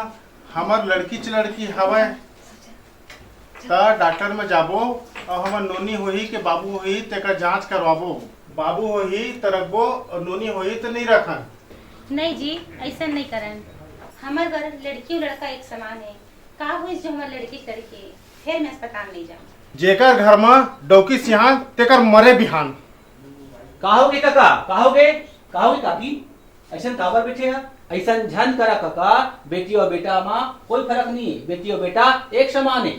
हमर लड़की च लड़की हवय, त डॉक्टर में जाबो अउ हमर नोनी होही के बाबू होही, तेकर जांच करवाबो। बाबू होही त रखबो अउ नोनी होही त नहीं रखन। नहीं जी, ऐसा नहीं करन। हमर बर लड़की अउ लड़का एक समान है। का होइस जो हमर लड़की के लड़के फेर मैं अस्पताल नहीं जाऊँ। जेकर घर म डौकी सिहान, तेकर मरे बिहान। का होगे कका? का होगे? का होगे काकी? अइसन काबर बैठे ह? अइसन झन करा कका, बेटी अउ बेटा म कोई फरक नहीं है। बेटी अउ बेटा एक समान है।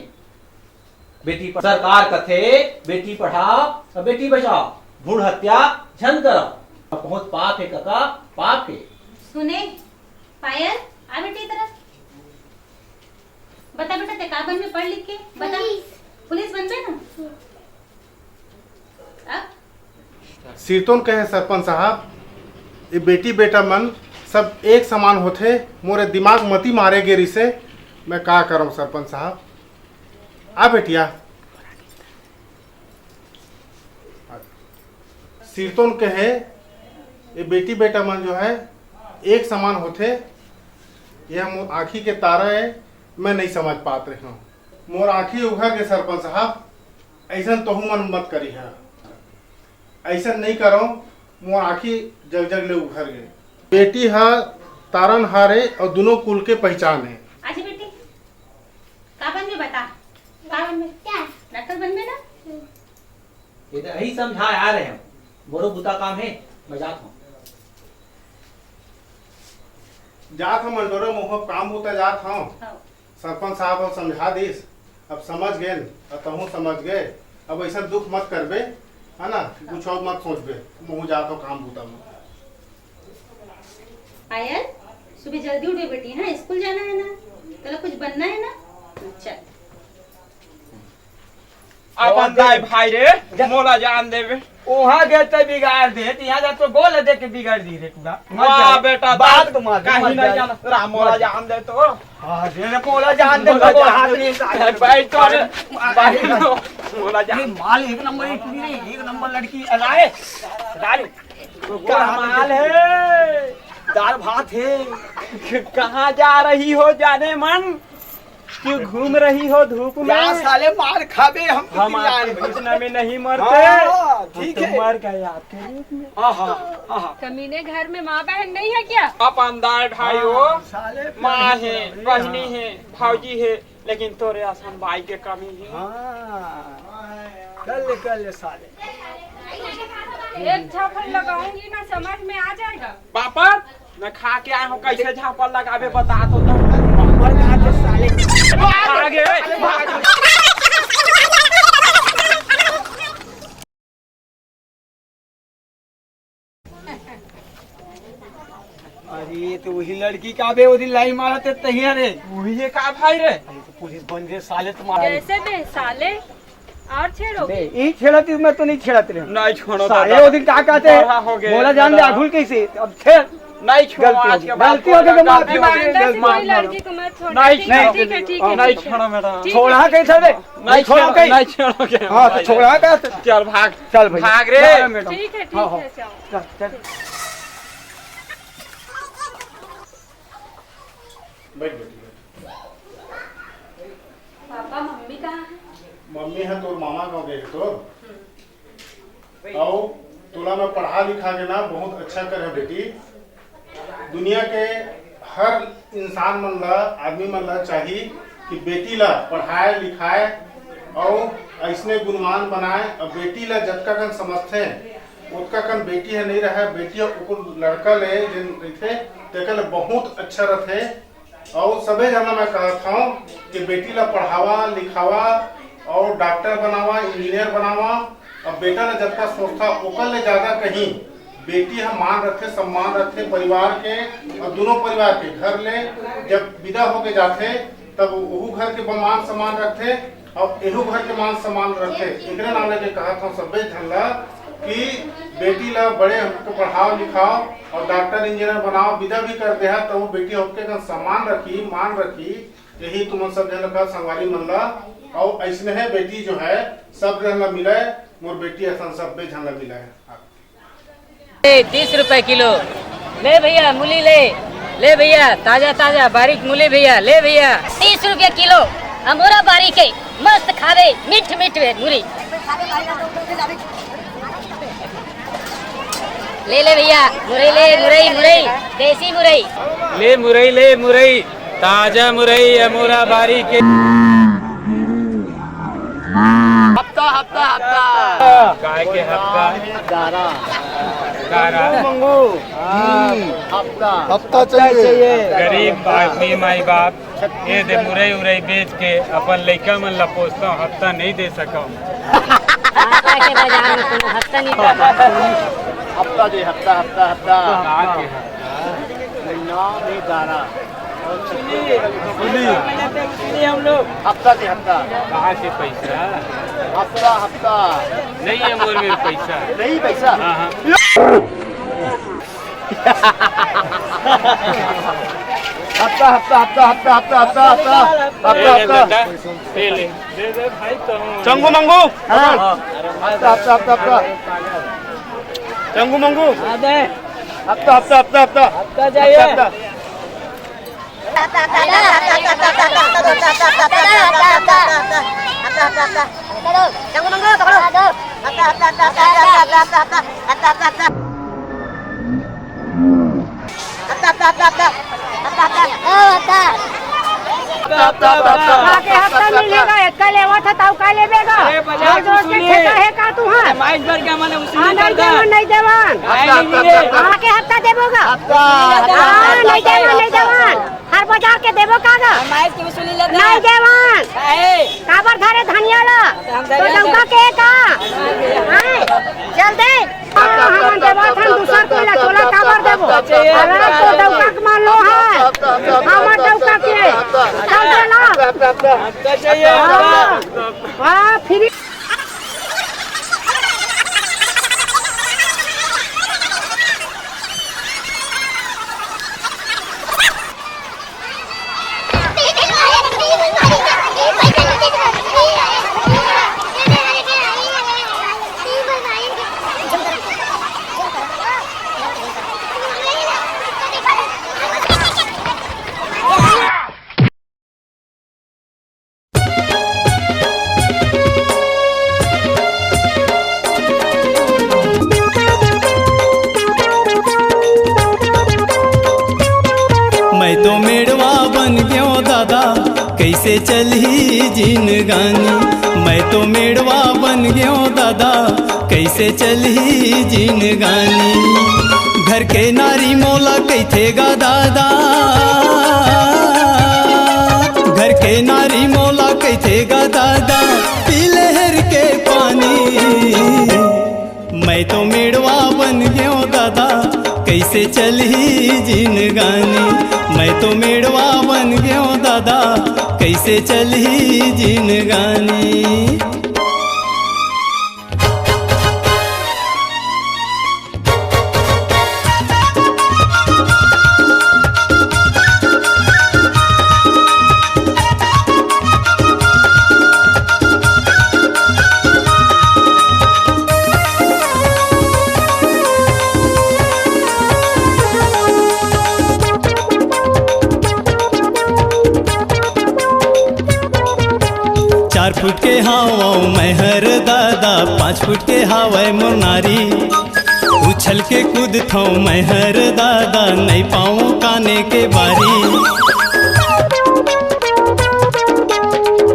बेटी पढ़-, सरकार कथे, बेटी पढ़ाओ अउ बेटी बचाओ, भ्रूण हत्या झन करो। बहुत पाप है कका, पाप है। सुने, पायल, आ बेटी इधर आ। बता बेटा, ते का बनबे पढ़ लिख के? बता। पुलिस। पुलिस बनबे ना? अब? सिरतोन कहे सरपंच साहब, ये बेटी बेटा मन सब एक समान होथे, मोरे दिमाग मती मारे गे रिसे, मैं का करंव सरपंच साहब? आ बेटिया, सिरतोन कहे, ये बेटी बेटा मन जो है एक समान होथे। यह मोर आँखी के तारा है, मैं नहीं समझ पात रहे हूँ। मोर आँखी उघर के सरपंच साहब, ऐसन तोहू मन मत करी है। ऐसन नहीं करो, मोर आँखी जग जग ले उघर गए। बेटी हा तारन हारे और दोनों कुल के पहचान है। अच्छा बेटी, का बनबे बता? का बनबे? क्या? डॉक्टर बनबे ना? ये तो यही समझाए आ रहे हैं। मोरो बुता काम है, मैं जात हूँ। जात हूँ मंटोरा, मोह काम होता जात हूँ। हाँ। सरपंच साहब ह समझा दिस, अब समझ गेन, अब तहूँ समझ गए। अब ऐसा दुख मत करबे, है ना? कुछ और मत सोचबे, मोह जात हूँ काम बुता में। पायल, सुबह जल्दी उठे बेटी, हाँ, स्कूल जाना है ना, तोला कुछ बनना है ना, चल। अपन दाई भाई रे, मोला जान देबे। वहाँ गए ते बिगाड़ दे, यहाँ जा तो गोल दे के बिगाड़ दी रे पूरा। वाह बेटा, बात तो मार, कहीं नहीं जाना। राम, मोला जान दे तो। हाँ, रे, रे, मोला जान दे, मोला जान दे। बैठ तो रे। मोला जान। माल एक नंबर की टूरी नहीं, एक नंबर लड़की। अरे, दारू। क्या माल है? दाल भात है। कहाँ जा रही हो जाने मन? क्यों घूम रही हो धूप में? यार साले मार खाबे हम तो। हम आपके घुटना में नहीं मरते। हाँ, ठीक है। मर गए आपके रूप में। हाँ, हाँ, हाँ, हाँ। कमीने घर में माँ बहन नहीं है क्या? अपन दाई भाई हो। हाँ, साले माँ है, बहनी है, भौजी है, लेकिन तोरे असन बाई के कमी है। हाँ, कर ले, कर ले साले। एक झापड़ लगाऊंगी ना, समझ में आ जाएगा। पापड़ मैं खा के आए हूँ, कैसे झापड़ लगाबे बता तो। पापड़ खा के साले। आगे। अरे, ये तो वही लड़की का बे, वो दिन लाई मारा ते तहिया रे। वही है का भाई रे? अरे, तो पुलिस बन रे साले, तुम्हारे। कैसे बे साले? और छेड़ोगे? नहीं, यही छेड़ा थी, मैं तो नहीं छेड़ा तेरे। नहीं छोड़ो साले, दादा। वो दिन का कहते हैं? बड़ा हो गए मोला जान दे दादा। आघुल कैसे? अब छेड़। नहीं छोड़ो, गलती हो आज गई, के बाद गलती हो गई, गलती हो गई, गलती हो गई। लड़की को मत छोड़ो। नहीं, ठीक है, नहीं, ठीक है, ठीक है, नहीं ठीक है। छोड़ो मैडम। ठीक है, छोड़ा ठीक है। कैसे बे? नहीं छोड़ा छोड़ो, कहीं। नहीं छोड़ो के। हाँ, तो छोड़ा का? चल भाग। चल भैया। भाग रे। चल मैडम। ठीक है, ठीक हाँ, हाँ। है, जाओ। चल, चल। बैठ, बैठ, बैठ। पापा, मम्मी कहाँ है? मम्मी है तोर मामा गाँव गए तो। हम्म। अउ तोला मैं पढ़ा लिखा के ना बहुत अच्छा करे बेटी। दुनिया के हर इंसान मन ला, आदमी मन ला चाही कि बेटी ला पढ़ाए लिखाए अउ अइसने गुणवान बनाए। अउ बेटी ला जतका कन समझथे, ओतका कन बेटी ह नइ रहय। बेटी ह ओकर लड़का ले जेन रहिथे, तेकर ले बहुत अच्छा रथे। अउ सबे झन ला मैं कहत हौं कि बेटी ला पढ़ावा लिखावा अउ डॉक्टर बनावा, इंजीनियर बनावा। अब बेटा ला जतका सोचता, ओकर ले ज्यादा कहीं बेटी ह मान रखे, सम्मान रखे परिवार के, अउ दोनों परिवार के। घर ले जब विदा होके जाथे, तब ओहू घर के मान सम्मान रखथे अउ एहू घर के मान सम्मान रखथे। एकरे नाम लेके कहत हौं सब्बे झन ला कि बेटी ला बड़े होके पढ़ाव लिखाव अउ डॉक्टर इंजीनियर बनाव, विदा भी कर देहा, तब वो बेटी होके का सम्मान रखी, मान रखी। यही तुमन सब झन ला कहत, संगवारी मन ला। अउ अइसने हे बेटी जो है, सब झन ला मिले, मोर बेटी असन सब्बे झन ला मिले। ए, तीस रुपए किलो। ले भैया, मूली ले। ले भैया, ताजा ताजा बारीक मूली भैया, ले भैया। तीस रुपया किलो, अमोरा बारी के, मस्त खावे, मीठ मीठ वे मूली। ले ले भैया, मुरई ले, मुरई, मुरई, देसी मुरई। ले मुरई, ले मुरई, ताजा मुरई, अमोरा बारी के। हफ्ता, हफ्ता, हफ्ता। काय के हफ्ता? गारा। गारा। मंगू। हफ्ता। हफ्ता चाहिए। गरीब आदमी, माई बाप, ये दे मुरई उरई बेच के अपन लइका मन ला पोसता हूँ, हफ्ता नहीं दे सका हूँ। आटा के बाजार में कोनो हफ्ता नहीं पाता। हफ्ता दे, हफ्ता, हफ्ता, हफ्ता। कहाँ के हफ्ता? महीना में गारा। सुनिए, सुनिए। हम लोग हफ्ता दे, हफ्ता। कहाँ से पैसा? हफ्ता, हफ्ता। नहीं है मोर मेर पैसा। नहीं पैसा? हाँ, हाँ। हफ्ता, हफ्ता, हफ्ता। ए, ले बेटा, ए, ले। दे दे भाई, तो हम चंगू मंगू। हाँ। हफ्ता, हफ्ता, हफ्ता, हफ्ता। चंगू मंगू। हाँ, दे। हफ्ता, हफ्ता, हफ्ता, हफ्ता। हफ्ता चाहिए। हफ्ता, हफ्ता। का के हफ्ता मिलेगा, एतका लेवत ह, ताऊ का लेबे गा? अरे, बाजार जोर जोर से सुनिए। ठेका हे का तुहर? माइक बर के हमन वसूली हाँ, नहीं करदा। देवन, नहीं देवन। काहे नहीं मिले? हाँ, के हफ्ता देबो गा? हफ्ता। हाँ, नहीं देवन, नहीं देवन। हर बाजार के देबो का गा? हम आइस के वसूली लेते नहीं हैं। देवन। काहे? काबर धरे धनिया ला? तो हम तो धरे डौका धरे। के का? हैं? चल दे। हाँ, हमन देबो थन दूसर कोई ला, तोला काबर देबो? अरे, तो डौका के मान लो है। हमर डौका के। चल दे ला। तो चाहिए हाँ। हमका। हाँ, फ्री। मैं तो मेड़वा बन गयो दादा, कैसे चलही जिनगानी। मैं तो मेड़वा बन गयो दादा, कैसे चलही जिनगानी। घर के नारी मोला कहिथे गा दादा, घर के नारी मोला कहिथे गा दादा, पी लहर के पानी। मैं तो मेड़वा बन गयो दादा, कैसे चलही जिनगानी। मैं तो मेड़वा बन गयो दादा, कैसे चलही जिनगानी। चार फुट के हावव मैं हर दादा, पाँच फुट के हावय मोर नारी। उछल के कूदथौं मैं हर दादा, नइ पावौं काने के बारी।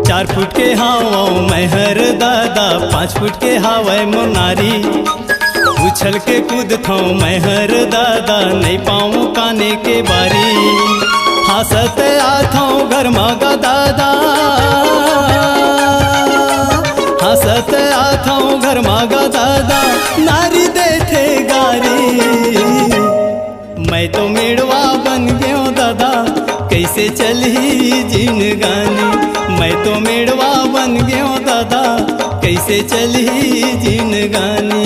चार फुट के हावौं मैं हर दादा, पाँच फुट के हावय मोर नारी। उछल के कूदथौं मैं हर दादा, नइ पावौं काने के बारी। हाँसत आथौं घर मा गा दादा, हाँसत आथौं घर मा गा दादा, नारी देथे गारी। मैं तो मेड़वा बन गेंव दादा, कइसे चलही जिनगानी। मैं तो मेड़वा बन गेंव दादा, कइसे चलही जिनगानी।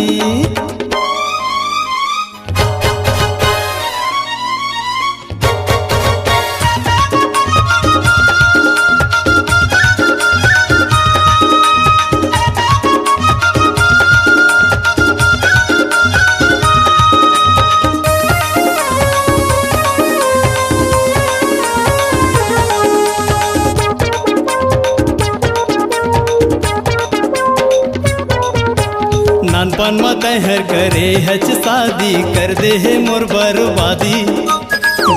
नानपन म तैंहर करे हच शादी, कर दे हे मोर बर्बादी।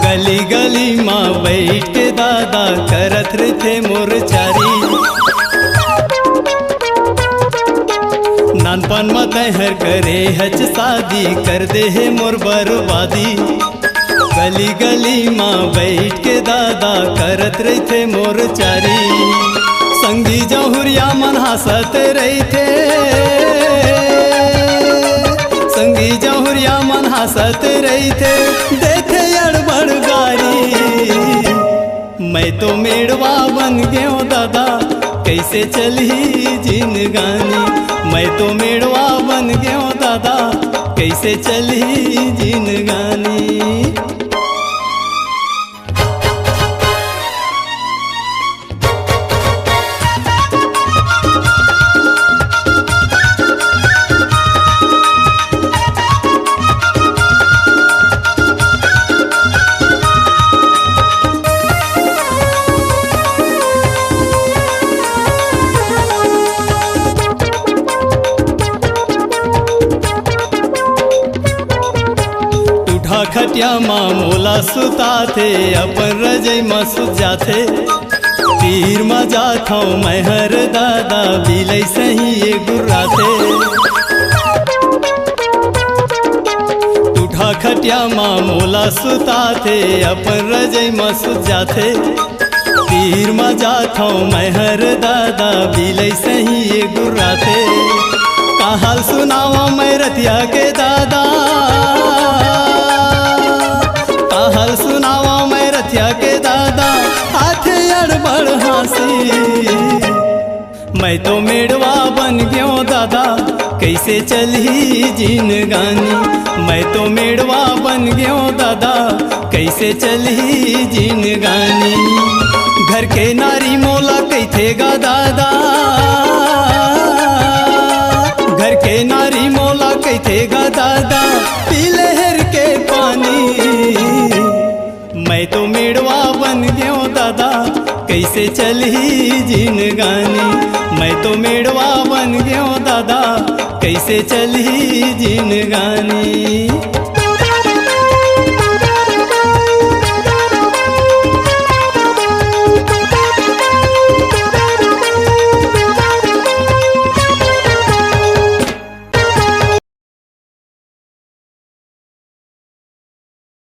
गली गली म बइठ के दादा, करत रहिथे मोर चारी। नानपन म तैंहर करे हच शादी, कर दे हे मोर बर्बादी। गली गली म बइठ के दादा, करत रहिथे मोर चारी। संगी जहुरिया मन हाँसत रहिथे, संगी जहुरिया मन हाँसत रहिथे, देथे अड़बड़ गारी। मैं तो मेड़वा बन गेंव दादा, कइसे चलही जिनगानी। मैं तो मेड़वा बन गेंव दादा, कइसे चलही जिनगानी। टूठा खटिया मा मोला सुताथे, अपन रजई मा सुत जाथे। तीर मा जाथौं मैं हर दादा, बिलई सही ये गुर्राथे। टूठा खटिया मा मोला सुताथे, अपन रजई मा सुत जाथे। तीर मा जाथौं मैं हर दादा, बिलई सही ये गुर्राथे। का हाल सुनावौं मैं रतिया के दादा, का हाल सुनावौं मैं रतिया के दादा, आथे अड़बड़ हाँसी। मैं तो मेड़वा बन गेंव दादा, कइसे चलही जिनगानी। मैं तो मेड़वा बन गेंव दादा, कइसे चलही जिनगानी। घर के नारी मोला कहिथे गा दादा, घर के नारी मोला कहिथे गा दादा, पी ले हेर के पानी। मैं तो मेड़वा बन गेंव दादा, कइसे चलही जिनगानी। मैं तो मेड़वा बन गेंव दादा, कइसे चलही जिनगानी।